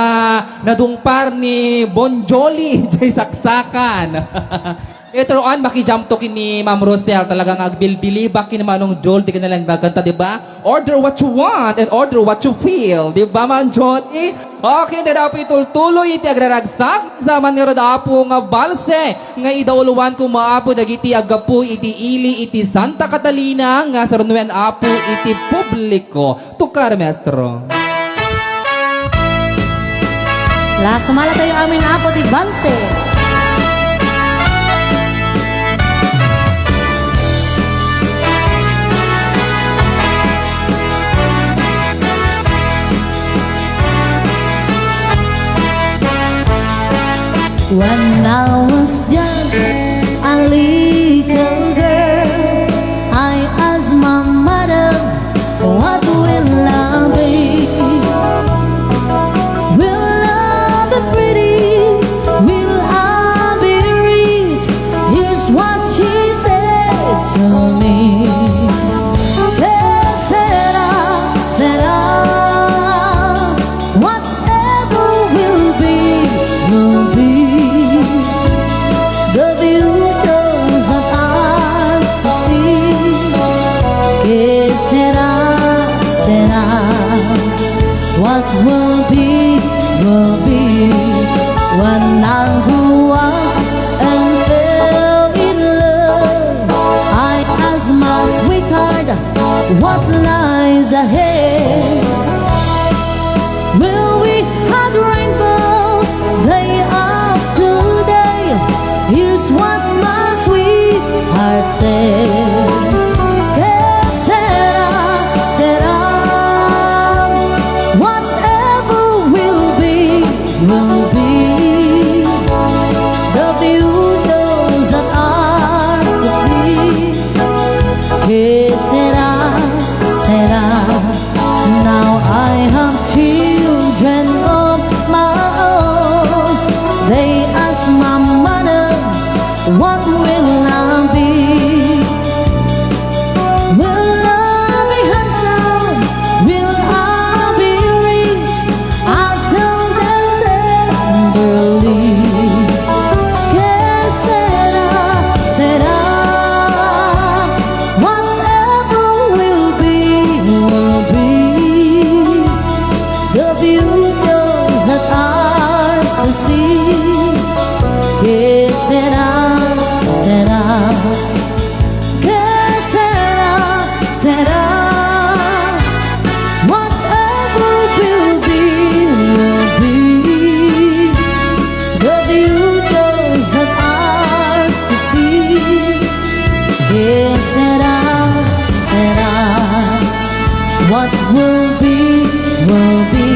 nadungpar ni Bon Jolie jay saksakan. Later on, makijam to ken ni Ma'am Rosel. Talagang agbilbilibak ken ni Manong Jol, di ka na lang gaganta, di ba? Order what you want and order what you feel. Di ba, Ma'am Jolly? Okay, dayta apoy tultuloy iti agraragsak. Saman ngarud, Apo, nga balse nga idauluan koma, Apo, dagiti aggapu iti ili iti Santa Catalina nga sarunuen, Apo, iti publiko. Tukar, maestro. La, sumala tayo amin, Apo, ti balse. When I was just a little girl, I asked my mother, "What will I be? Will I be pretty? Will I be rich?" Here's what she said to me. "Que sera, sera. Whatever will be, will be. The future's will be the beauties that are to see. Que será, será. Now I have children of my own. They ask my mother, what will I be? Will I be handsome? Will I be rich? I tell them tenderly. Que será, será. Whatever will be, will be. The beauties that ours to see. Que será, será. Que será, será. Whatever will be, will be. The beauties that ours to see. Que será, será. What will be, will be.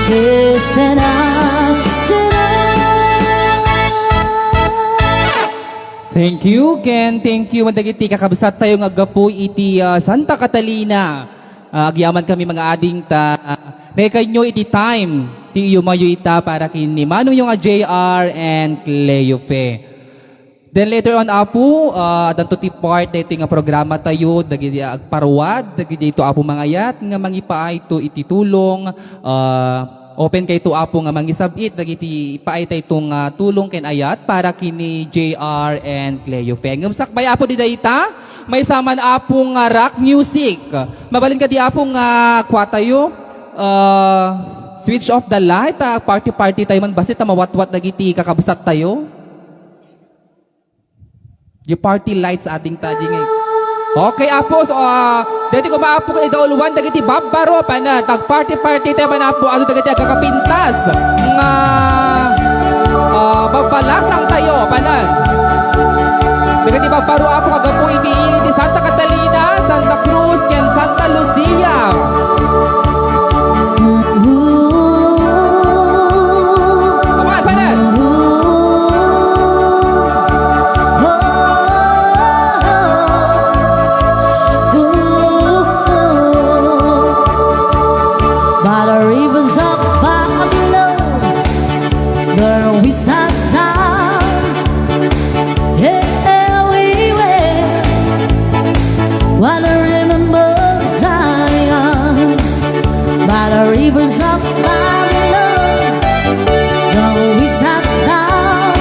Que será, será. Thank you, Ken. Thank you, madagiti kakabsat tayo nga aggapu iti, ah, Santa Catalina. Ah, agyaman kami, mga ading ta, ah, naikanyo iti time ti iyumayo ita para ken ni manongyo nga J R and Cleofe. Then later on, Apo, ah, addanto ti part daytoy nga programa tayo, dagiti agparuad, dagiti to, Apo, mangayat nga mangipaayto iti tulong, ah, open kayto, Apo, nga mangisab-it dagiti ipaay tayto nga tulong ken ayat para ken ni J R and Cleofe. Ngem sakbay, Apo, di dayta, maysa man, Apo, nga rock music. Mabalin kadi, Apo, nga kua tayo, ah, switch off the light, ah, party-party tayo man, bassit ta mawatwat dagiti kakabsat tayo. Di party lights ading ta, di ngay. Okay, Apo, so, ah, deti ko, Apo, idauluan dagiti babbaro, panen, tag-party-party tayo, panen, Apo, adu dagiti agkakapintas nga, ah, babbalasang tayo, panen. Dagiti babbaro, Apo, aggapu iti ili ti Santa Catalina, Santa Cruz, ken Santa Lucia. Awan, panen. By the rivers of Babylon, there we sat down. Yeah, we were. While I remember Zion, by the rivers of Babylon, though we sat down,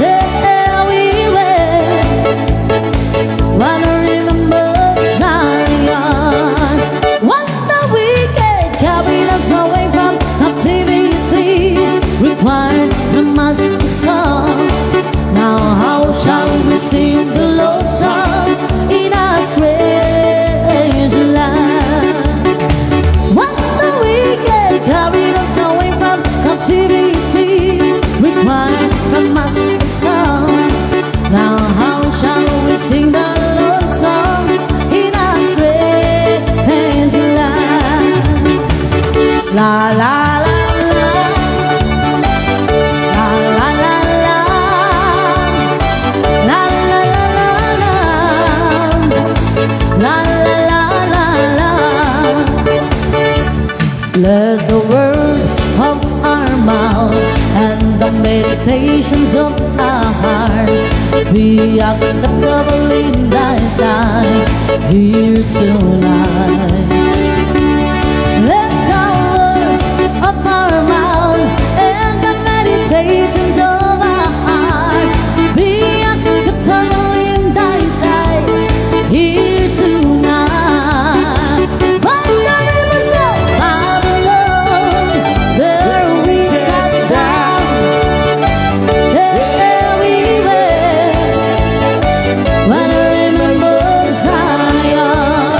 yeah, we were. While I remember Zion, when the wicked carried us away from captivity, required the master's song. Now how shall we sing the Lord's song in a strange land? When the wicked carried us away from captivity, required the master's song. Now how shall we sing the Lord's song in a strange land? La, la, la, la. La, la, la, la. La, la, la, la, la. La, la, la, la, la. Let the word of our mouth and the meditations of our heart be acceptable in thy sight here tonight. Let the words of our mouth and the meditations of our heart be acceptable in thy sight here tonight. By the rivers of Babylon, there we sat down. There we were. When I remember Zion,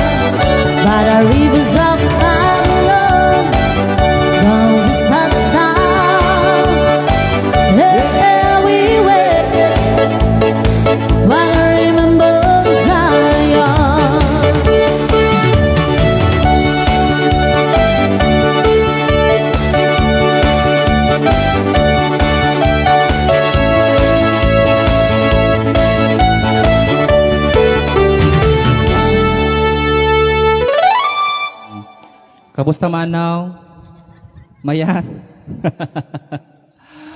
by the Pusta manaw? Mayan.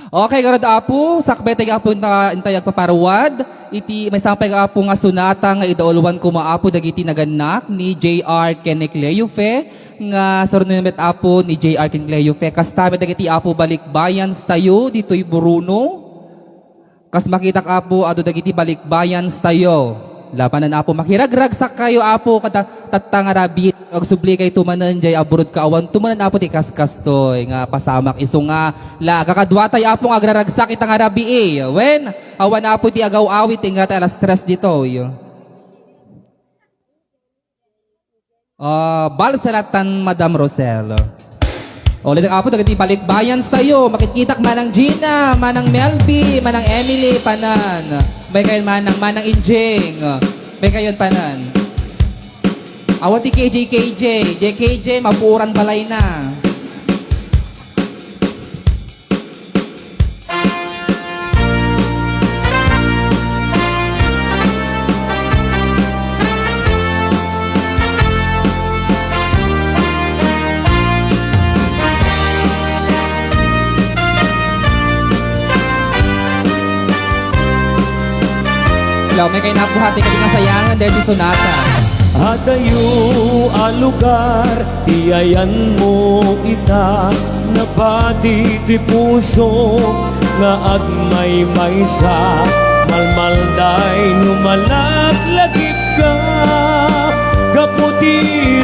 Okay, garud Apo, sakbay tayo Apo inta-, intay agpaparuwad. Iti maysa pay Apo nga sonata nga idauluan koma Apo dagiti nagannak ni J R ken ni Cleofe, nga surnumet Apo ni J R ken Cleofe. Kasta met dagiti Apo balikbayans tayo ditoy Boronao. Kas makitak, Apo, adu dagiti balikbayans tayo. Lapanan, Apo, makiragragsak kayo, Apo, kada tatta nga rabii. Agsubli kayto manen, jay aburod ka, awan to manen, Apo, ti kaskastoy nga pasamak. Isu nga, la, kakadua tayo, Apo, nga agraragsak ita nga rabii. Wen, awan, Apo, ti agaw-awit, ti ingga tayo alas tres ditoy. Ah, balsa lattan, Madam Rosel. O, litek Apo, dagiti balikbayans tayo. Makitkitak Manang Gina, Manang Melby, Manang Emily, panan. May kayon Manang, Manang Injing. May kayon panan. Awan ti K J, K J. J K J, mapuoran balay na. Hello, may kayo napuhati ka di nasayangan dahil si Sonata. Adayo a lugar, ti ayanmo ita, nabati ti puso nga agmaymaysa, malmalday no malaglagipka, gapu ti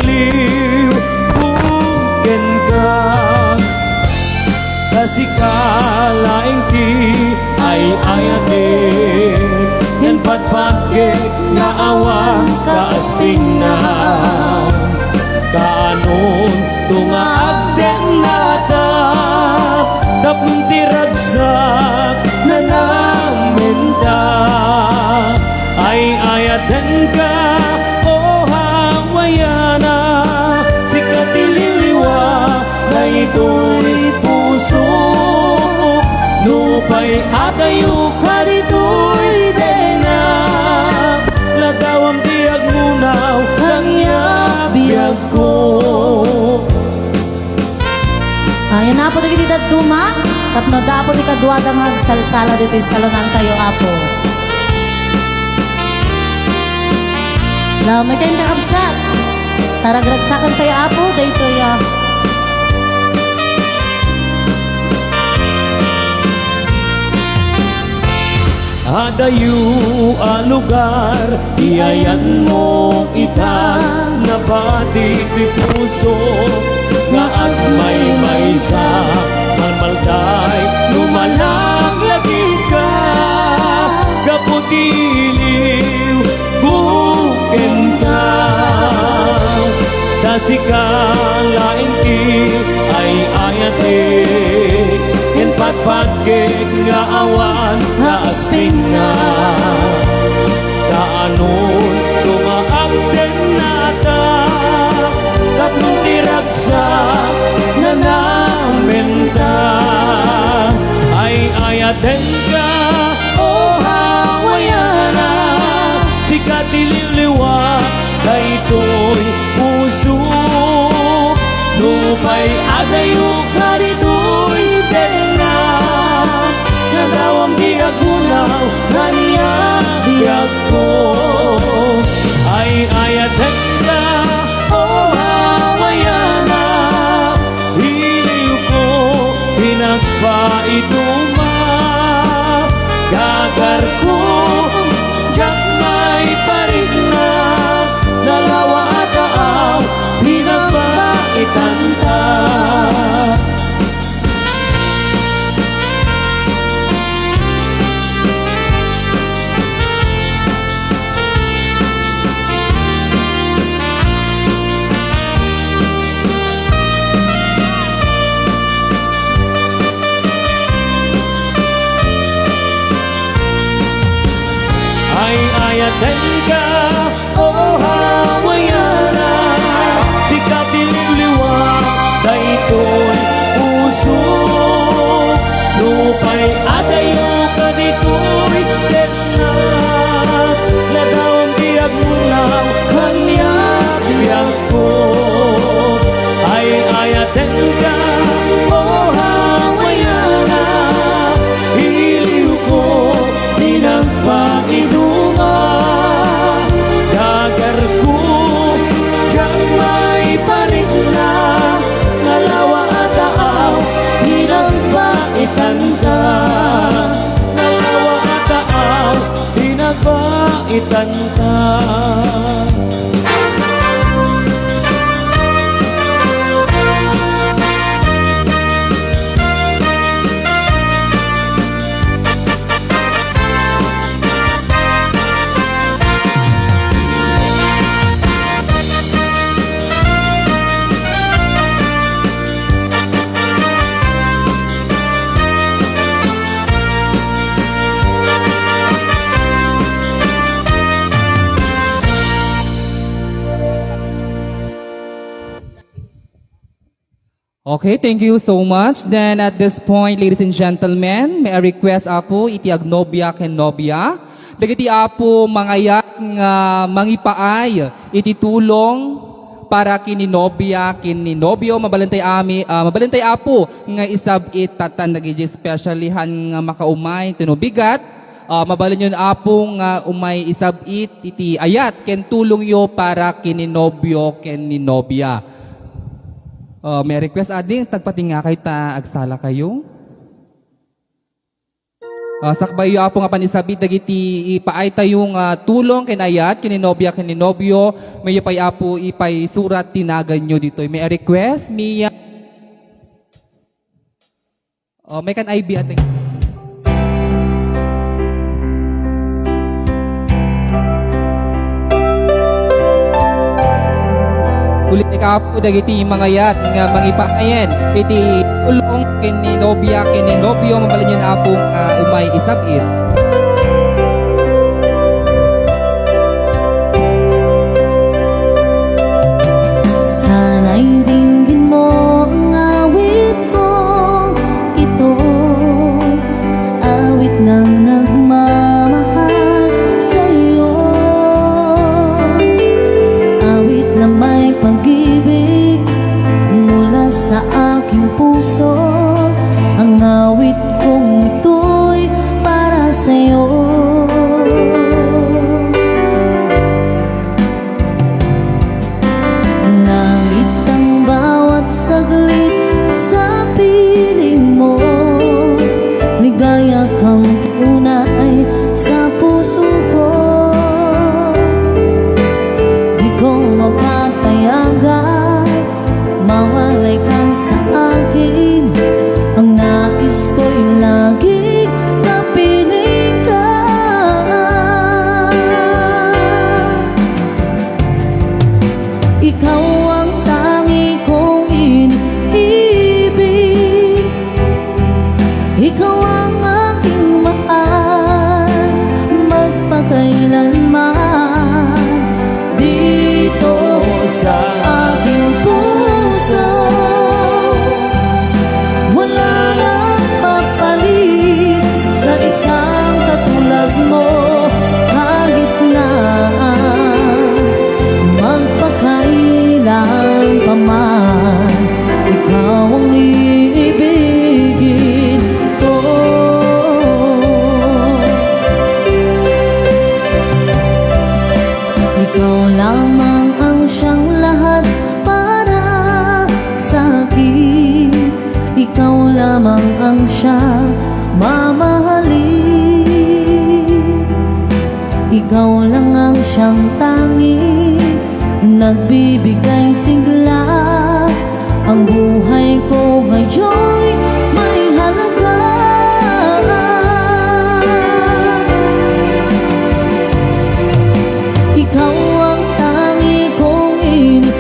iliw, kenka. Ta sika laeng ti ay-ayatek, ken patpatgek nga awan kaaspingna. Kaanon to nga agdennata, tapno ti ragsak nanaminta. Ay-ayatenka, o Hawaiana, sika ti liwliwa daytoy puso. Nupay adayo kaditoy dena, ladawam ti agmunaw kaniak biagko. Ayan na po, dagiti dadduma. Tapno da po ti kaduada nga agsalsala ditoy salonan tayo, Apo. Lamet kayo, kakabsat. Taragragsakan kayo, Apo. Daytoy, ah. Adayo a lugar, ti ayanmo ita, nabati ti puso, nga agmaymaysa, malmalday, no malaglagipka, gapu ti iliw, kenka. Ta sika laeng ti ay-ayatek, ken patpatgek nga awan kaaspingna. Kaanon to nga agdennata, tapno ti ragsak nanaminta. Ay-ayatenka, o Hawaiana, sika ti liwliwa daytoy puso. Nupay adayo kaditoy dena, nadawam ti agmunaw kaniak biagko. Ay-ayatenka, o Hawaiana, iliwko, pinagpaituma, gagarko, diak maiparikna, nalawa a taaw, pinagpaitanta. Ay-ayatenka, o Hawaiana, sika ti liwliwa daytoy puso. Nupay adayo kaditoy dena, nadawam ti agmunaw kaniak biagko. Ay Tanta. Okay, thank you so much. Then at this point, ladies and gentlemen, may I request, Apo, iti agnobia ken nobia. Dagiti, Apo, mangayat nga mangipaay iti tulong para ken ni nobia ken ni nobio. Mabalintay ami, ah, mabalintay, Apo, nga isab-it tatan dagiti specialihan nga makaumay, ti no bigat. Ah, mabalinyon, Apo, nga umay isab-it iti ayat ken tulongyo para ken ni nobio ken ni nobia. Ah, may request, ading tagpatingakay ta agsala kayo. Ah, sakbayyo, Apo, nga panisab-it dagiti ipaay tayo nga tulong ken ayat ken ni nobia ken ni nobio, mayo pay, Apo, ipaisurat ti naganyo ditoy. May request, Mia? Oh, may kan I B at Ulit, Apo, dagiti mangayat nga mangipaayen iti tulong ken ni nobia ken ni nobio, mabalinyon, Apo, nga umay isab-it. Sana'y dinggin mo ang awit ko, ito, awit ng nagmamahal sa'yo. Awit na may pag-ibig mula sa aking puso. Ang awit kong ito'y para sa'yo. Langit ang bawat saglit sa piling mo. Ligaya kang tunay sa puso ko. Di ko mapapayagan mawalay ka sa akin. Ang nais ko'y laging kapiling ka. Ikaw ang tangi kong iniibig. Ikaw ang aking mahal, magpakailanman. Dito sa aking puso, wala nang papalit sa isang katulad mo. Kahit na magpakailan pa man, ikaw ang iibigin ko. Ikaw lamang ang siyang lahat para sa akin. Ikaw lamang ang siyang mamahalin. Ikaw lang ang siyang tanging nagbibigay sigla. Ang buhay ko ngayon'y may halaga. Ikaw ang tangi kong iniibig.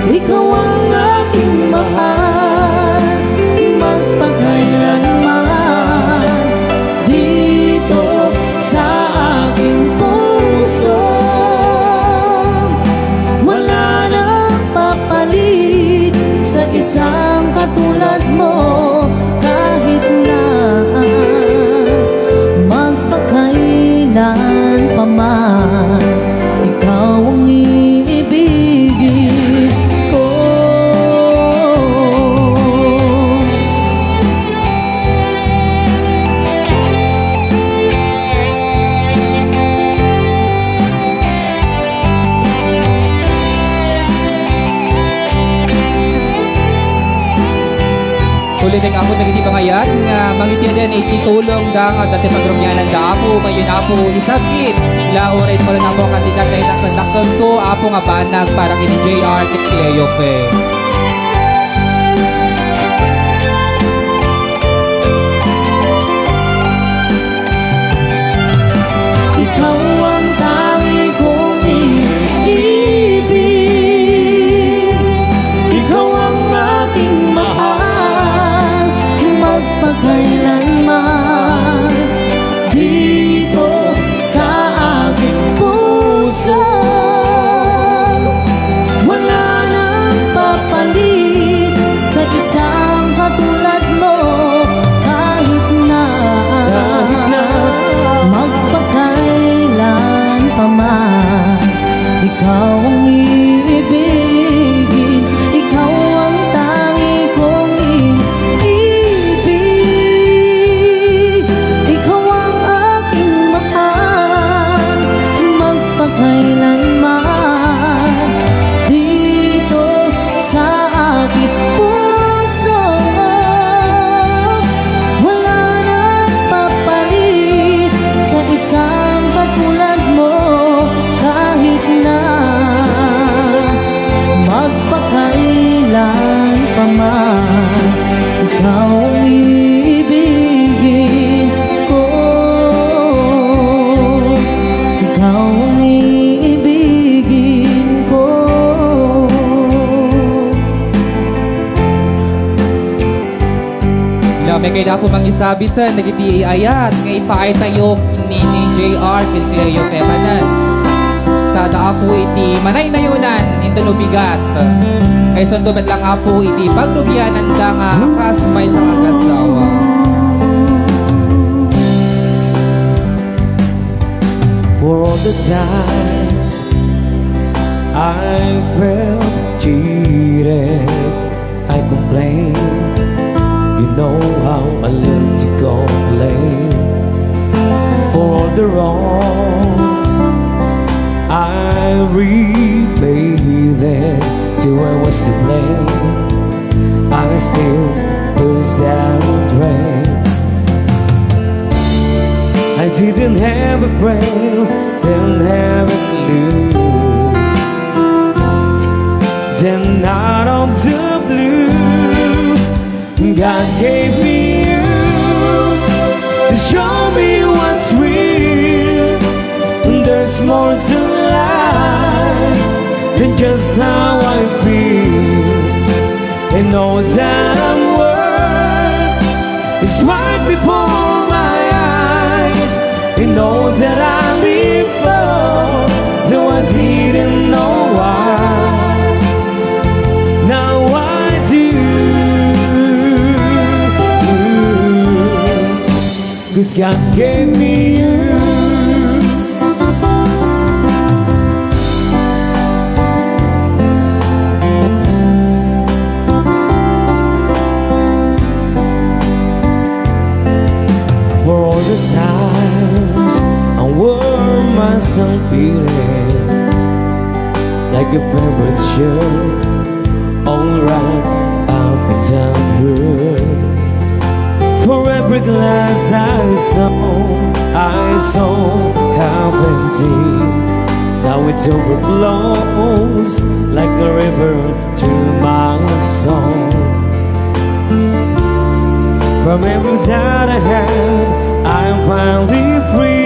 Ikaw ang aking mahal, magpakailanman. Dito sa aking puso, wala nang papalit sa isang katulad mo. Kahit na magpakailan pa man, ikaw ang iibigin ko. Ulit, Apo, dagiti pangayat nga mangitiden iti tulong da nga dati pagrumianan da, Apo, mayon, Apo, isab-it la uray puro, Apo, kandidat nga inakdakdakkelto, Apo, nga banag para ken J R ken Cleo Fe. Ikaw ang tangi kong iniibig. Ikaw ang aking mahal, magpakailanman. Dito sa aking puso, wala nang papalit sa isang katulad mo, kahit na magpakailan pa man. Ikaw ang iibigin, ikaw ang tangi kong iniibig. Ikaw ang aking mahal, magpakailanman. Dito sa aking puso, wala nang papalit sa isang katulad mo, kahit na magpakailan pa man. Ikaw ang iibigin ko. Ikaw ang iibigin ko. Lamay kay Apo mangisabit dagiti ayat nga ipaaytayo ni, ni J R ken Cleo Fe manen. Ta adda, Apo, iti manaynayonan inton ubigat. Kaysanto met lang, Apo, iti pagrugiananda nga kas maysa nga agassawa. For all the times I felt cheated, I complain. You know how I love to complain. For all the wrongs I replayed, then too I was to blame. I still lose that rain. I didn't have a prayer, didn't have a clue. Then out of the blue, God gave me you to show me what's real. There's more to life than just how I feel. And all that I'm worth is right before my eyes. And all that I live for, though I didn't know why, now I do. 'Cause God gave me you. For all the times I wore myself feeling like a favorite shirt, all right up and down here. For every glass I saw, I saw half empty. Now it overflows like a river to my soul. From every doubt I had, I'm finally free.